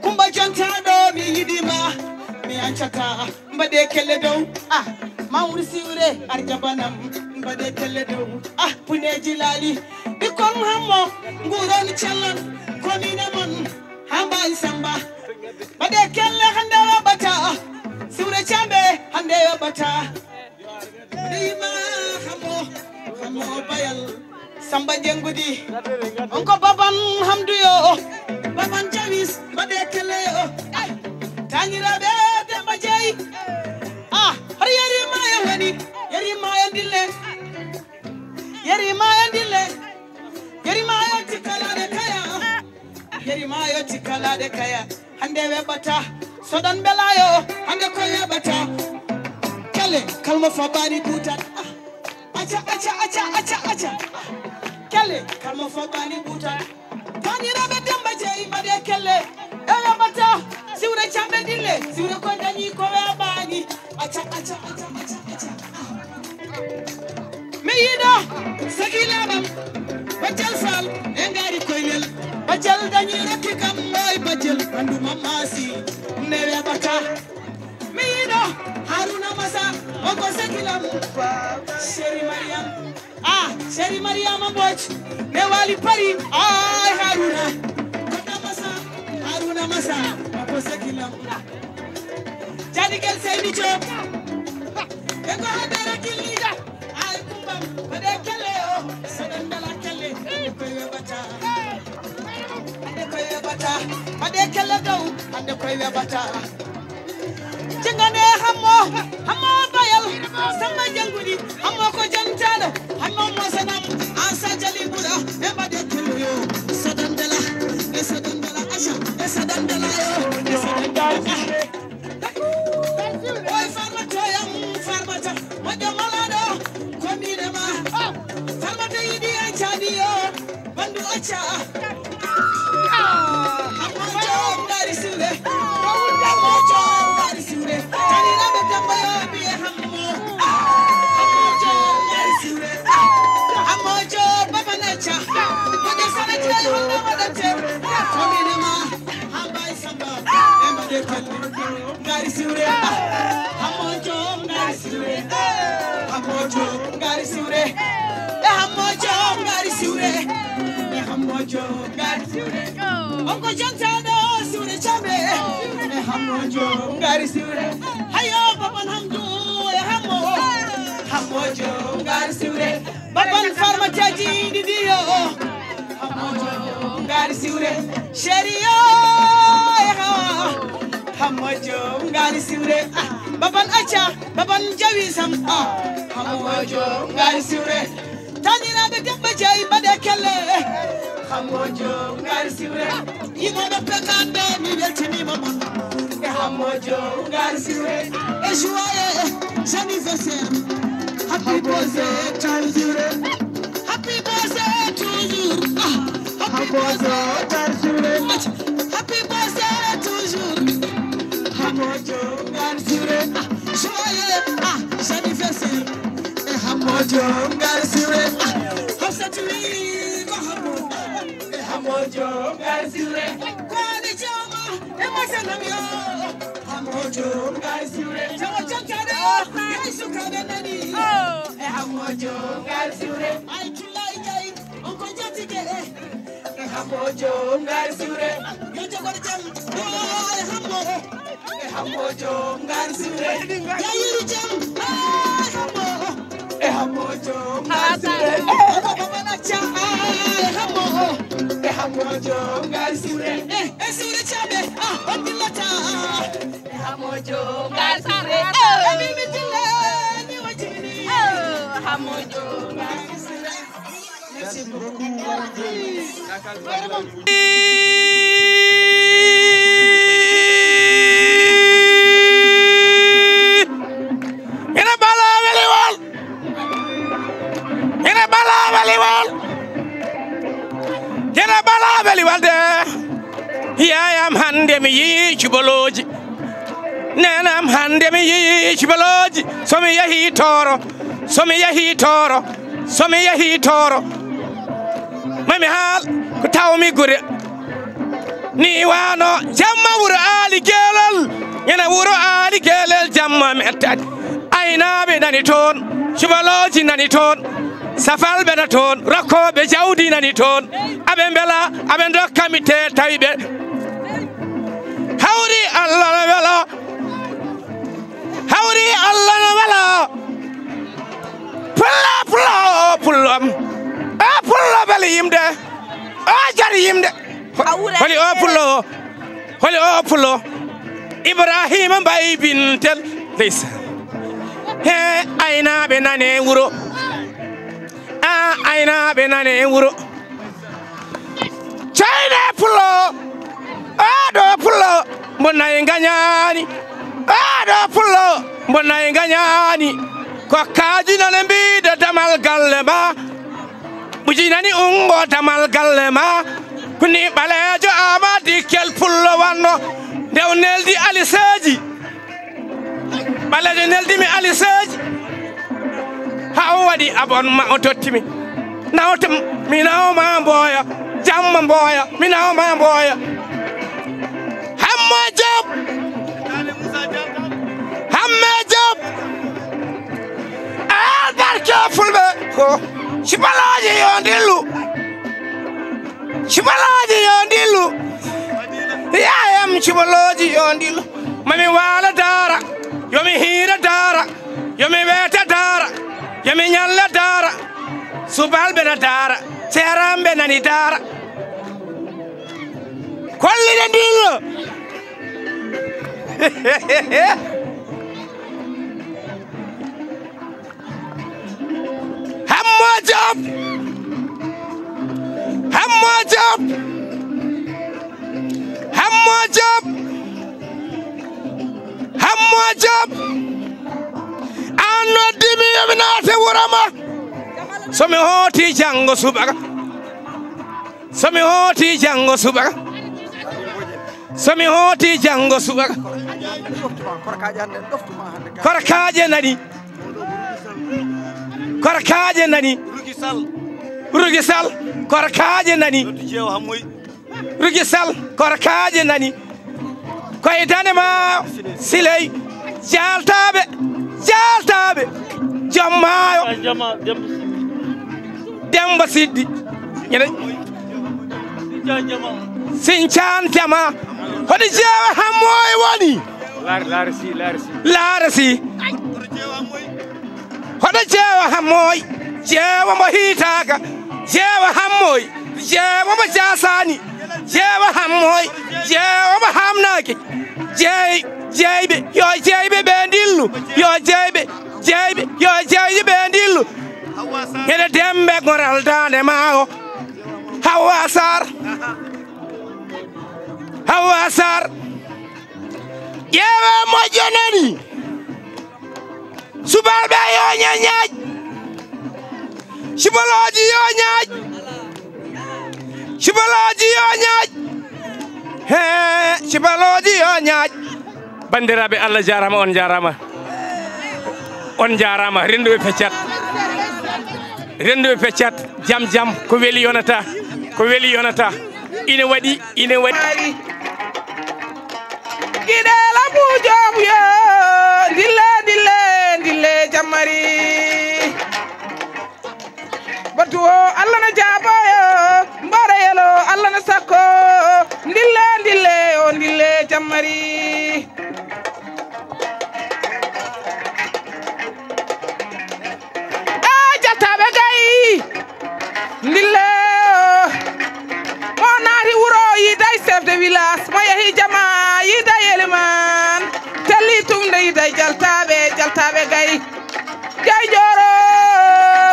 Kumba jontaaɗo, mi yiɗi ma, mi ancata. Mbaɗe kelle dow, ah, Mamoudou Siwre, arjabanam. Mbaɗe kelle dow, ah, puneeji laali. Ɓikkon hammo, nguuron cellon, ko min e mon, Hamba e Samba. Mbaɗe kelle hannde weɓata, Siwre Caambe hannde weɓata. Rima hammo, hammo bayal. Samba Jengudi. On ko Baban Hamdu yo. Baban Jawis, mbaɗe kelle yo. Ay, taaniraaɓe Demba Jeey. Ah, har yeri ma ya woni. Yeri ma ya ndille. Yeri ma ya ndille. Yeri ma ya tikkalaade kaya. Yeri ma ya tikkalaade kaya. Hannde weɓata. So ɗon mbela yo. Hannde ko weɓata. Kelle, kalmo fabani buutat. Ah. Acca, acca, acca, acca, acca. Kelle, kalmo fabani buutat. Taaniraaɓe Demba Jeey, mbaɗe kelle. E weɓata. Siwre Caambe ndille. Siwre ko dañi ko weɓaani. Acca, acca, acca, acca, acca. Mi yiɗo sakilaɓam. Bajjal Fall, e ngaari koylel. Bajjal dañi rokki kam moy bajjal. Ɓanndu mamasi. Ne weɓata. Mi yiɗo Haruna Masa, on ko sekilam. Chéri Mariam. Ah, Chéri Mariama Mbodj. Ne wali Paris. Ay, Haruna. Kota Masa, Haruna Masa, on ko sekilam. Jadigel Seydi Diop. E ko hadara kili. Ay, kumbam, mbaɗe kelle o. Saɗan dala kelle. Koye weɓata. Hannde koye weɓata, mbaɗe kelle dow, hannde koye weɓata. Jingane hammo, hammo bayal, Samba Jangudi, hammo ko jantaɗo, hammo mo sanam, an sa jali ɓura, e mbaɗe kelle yo, sadandala, e sadandala, aca, e sadandala yo, e sadandala. Oy Farmata yam, Farmata, moƴƴo malaɗo, ko min e ma. Farmata yiɗi e caɗi yo, bandu acca. Hammo jom ngari siwre. Hammo jom ngari siwre. Taniraɓe Demba yo mbiye hammo. Hammo jom ngari siwre. Hammo jom baba nacca. Ko de sanate hono waɗate. Ko min e ma. Hamba e Samba. E mbaɗe kelle. Ngari siwre. Hammojo ngari siwre. Hammojo ngari siwre. E hammojo ngari siwre. E hammojo ngari siwre. On ko jantaɗo siwre cabe. E hammojo ngari siwre. Hayo baban hamdu. E hammo. Hammojo ngari siwre. Baban Farmata ji ɗiɗi yo. Hammojo ngari siwre. Chéri yo. Hammojo ngari siwre. Ah, baban acca, baban jawi sam. Ah, hammojo ngari siwre. Taniraɓe Demba Jeey mbaɗe kelle. Hammojo ngari siwre. Yimoɓe pekande mi weltinima mon. E hammojo ngari siwre. E joyeux anniversaire. Happy birthday to you. Happy birthday to you. Ah, happy birthday to you. Happy birthday to you. Hammojo ngari siwre. Ah, joyeux, ah, anniversaire. E hammojo ngari siwre. Ah, Hafsatu wi ko hammo. E hammojo ngari siwre. Ko woni jama e masanam yo. Hammojo ngari siwre. Jama jontaɗo. Yeesu kaɓe nani. E hammojo ngari siwre. Ay tullay jay. On ko jatike e. E hammojo ngari siwre. Yo jogor jam. Ay hammo. E hammojo ngari siwre. Yayiri jam. Ay hammo. E hammojo ngari siwre. Baba baba na cha. Ay hammo. E hammojo ngari siwre. E e siwre chabe. Ah, on dillata. E hammojo ngari siwre. E mimi dille. Ni wajini. Hammojo ngari siwre. Ina bala weli wal. Ina bala weli wal. Ena bala weli walde. Yayam hande mi yi cubalooji. Nenam hande mi yi cubalooji. So mi yahi tooro, so mi yahi tooro, so mi yahi tooro. Mami haal ko tawmi gure. Ni wano jamma wuro aali gelol. Ena wuro aali gelol jamma mi ettadi. Aynaaɓe nani toon, cubalooji nani toon, safalɓe na toon, rokkooɓe jawdi nani toon. Aɓe mbela, aɓe ndokka mi te tawi ɓe. Hawri Allah na wela. Hawri Allah na wela. Pullo, pullo, o pullo am. O pullo bali yimde. O jari yimde. Holi o pullo o? Holi o pullo? Ibrahima Mbaye Bintel. Ndeysan. He aynaaɓe nane wuro. A aynaaɓe nane wuro. Ceyne pullo. Aɗo pullo. Mbo nayi ngañaani. Aɗo pullo. Mbo nayi ngañaani. Ko kaaji nane mbiide damal galle ma. Ɓuji nani ungo damal galle ma. Kuni ɓaleejo Amadi Kel pullo wanno. Nde o neldi aliseeji. Ɓaleejo neldimi aliseeji. Ha o waɗi abonnement o tottimi. Nawta mi nawma mboya. Jamma mboya. Mi nawma mboya. Hamma Diop. Hamme Diop. Albarke fulɓe ko. Sibalaaji yo ndillu. Sibalaaji yo ndillu. Yayam sibalaaji yo ndillu. Mami waala daara. Yomi hiira daara. Yomi weeta daara. Yomi ñalla daara. Subalɓe na daara. Seeramɓe nani daara. Kollide ndillu. Hammo Diop. Hammo Diop. Hammo Diop. Hammo Diop. An noddimi yomi naate wuro ma. So mi hooti janngo subaka. So mi hooti janngo subaka. So mi hooti janngo subaka. Korkaaje nani. Korkaaje nani. Rugi Sal. Korkaaje nani. Rugi Sal. Korkaaje nani. Koye dane ma siley. Jaaltaaɓe. Jaaltaaɓe. Joom maayo. Demba Siddi. Ene Sincaan Jama. Hoɗo jeewa Hammoy woni? Laar, laar si, laar si. Laar si. Hoɗo jeewa Hammoy? Jeewa mo hiitaaka. Jeewa Hammoy. Jeewa mo jaasaani. Jeewa Hammoy. Jeewa mo haamnaaki. Jeey, jeeyɓe. Yo jeeyɓe ɓe ndillu. Yo jeeyɓe. Jeeyɓe. Yo jeeyɓe ɓe ndillu. Ene Demba Goral Daande Maawo. Hawa Sarr. Hawa Sarr. Ƴeewe moƴƴo nani. Subalɓe yo ñañaaj. Sibalooji yo ñaaj. Sibalooji yo ñaaj. He, sibalooji yo ñaaj. Banndiraaɓe, Allah jaaraama, on jaaraama. On jaaraama, rennduɓe peccat. Rennduɓe peccat, jam jam, ko weli yonata, ko weli yonata. Ine waɗi, ine waɗi. Giɗe labu joom yo, ndille, ndille, ndille jammari. Batu o, Allah na jaabo yo, mboɗo yelo, Allah na sakko. Ndille, ndille, o ndille jammari. E jaltaaɓe gay. Ndille o. Mo naati wuro yiiday chef de village. Mo yehi jama yiiday eliman. Telli tumde yiiday jaltaaɓe, jaltaaɓe gay. Gay jooro.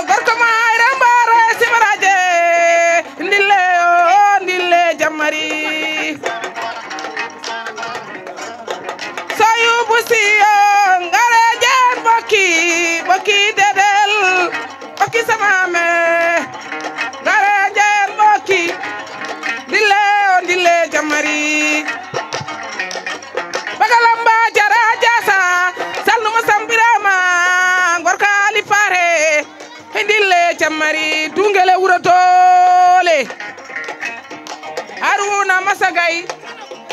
Gorko ma ayre mbaare simaraje. Ndille o, ndille jammari. Soyubu siyo, ngare jeen bokki, bokki dedel, bokki samame. Ngare jeen bokki, Mari Dungele Wuro Doole. Haruna Masagay.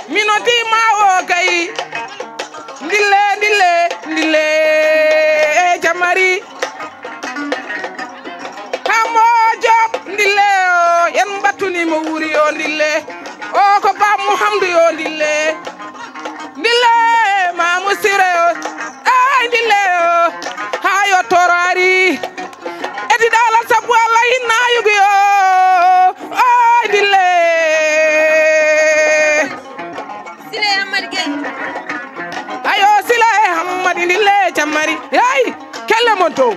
Mino dima o gay. Ndille, ndille, ndille. E Jamari. Hamo Joop, ndille o. Yen mbattuni mo wuri o, ndille. O ko Ba Muhammadu o, ndille. Ndille, Mamu Sire o. Ay, ndille o. Hayo torari. Edi dala sabu Allah hinna yugi o. Ay, ndille. Sile Amadou Gueye. Ayo, Sile Amadou, ndille Jamari. Hey, kelle mon to.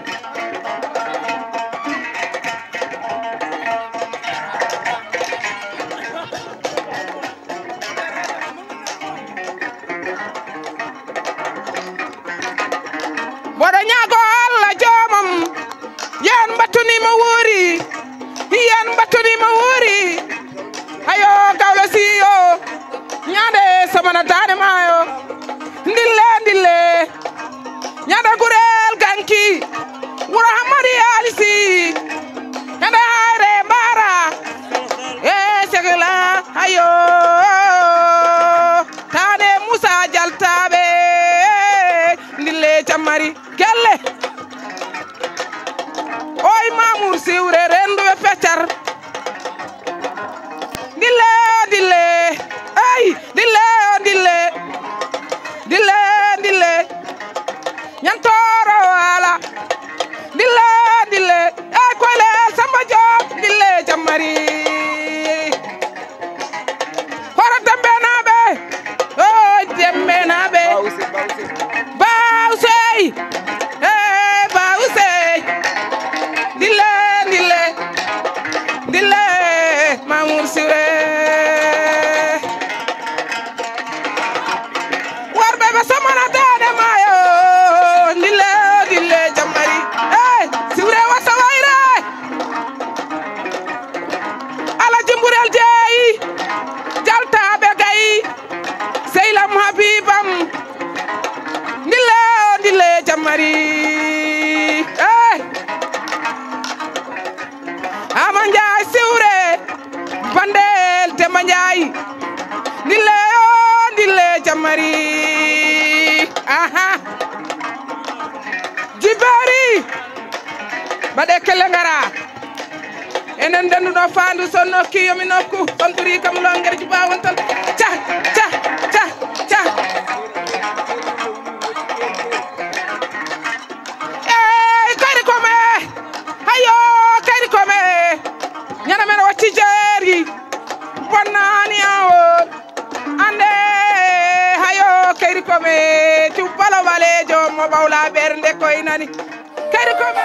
Mboɗo ñaago Allah joomam, yen mbattuni mo wuuri, yen mbattuni mo wuuri. Ayo, gawlo siyo, ñaande samana daane maayo. Ndille, ndille. Ñande gurel ganki. Wuro Hammadi Alisi. Ñande hayre mbara. E segla hayo. Tane Musa Jaltaɓe. Ndille Jamari. Gelle. Oy Mamour Siwre renduɓe peccar. Ndille, ndille. Ey, ndille, ndille. Ndille, ndille. Ñantoro wala. Ndille, ndille. Ey, koyle Samba Diop. Ndille, Jamari. Horo Dembe naɓe. Oy, Dembe naɓe. Bawsey. Bawsey. Hey, Bawsey. Ndille, ndille. Ndille, Mamour Sire. Warɓe ɓe somana daane maayo. Ndille, ndille, Jamari. Hey, Sire wasa wayre. Alaji Mburel Jeey. Jaltaɓe gay. Seylam Habibam. Ndille, ndille, Jamari. Eh. Ama Njaay Siwre. Bandel Demba Njaay. Ndille, o, ndille, Jamari. Aha. Jiberi. Mbaɗe kelle ngara. Enen ndenduɗo faandu, so nokki yomi nokku, on ɓuri kam longere jubawon tan. Ca, ca, ca, ca. Ey, kayri kome. Hayo, kayri kome. Ñana men wacci jeeri. Bonnani awol. Ande, hayo, kayri kome. Cubbalo ɓaleejo mo ɓawla ɓernde koynani. Kayri kome.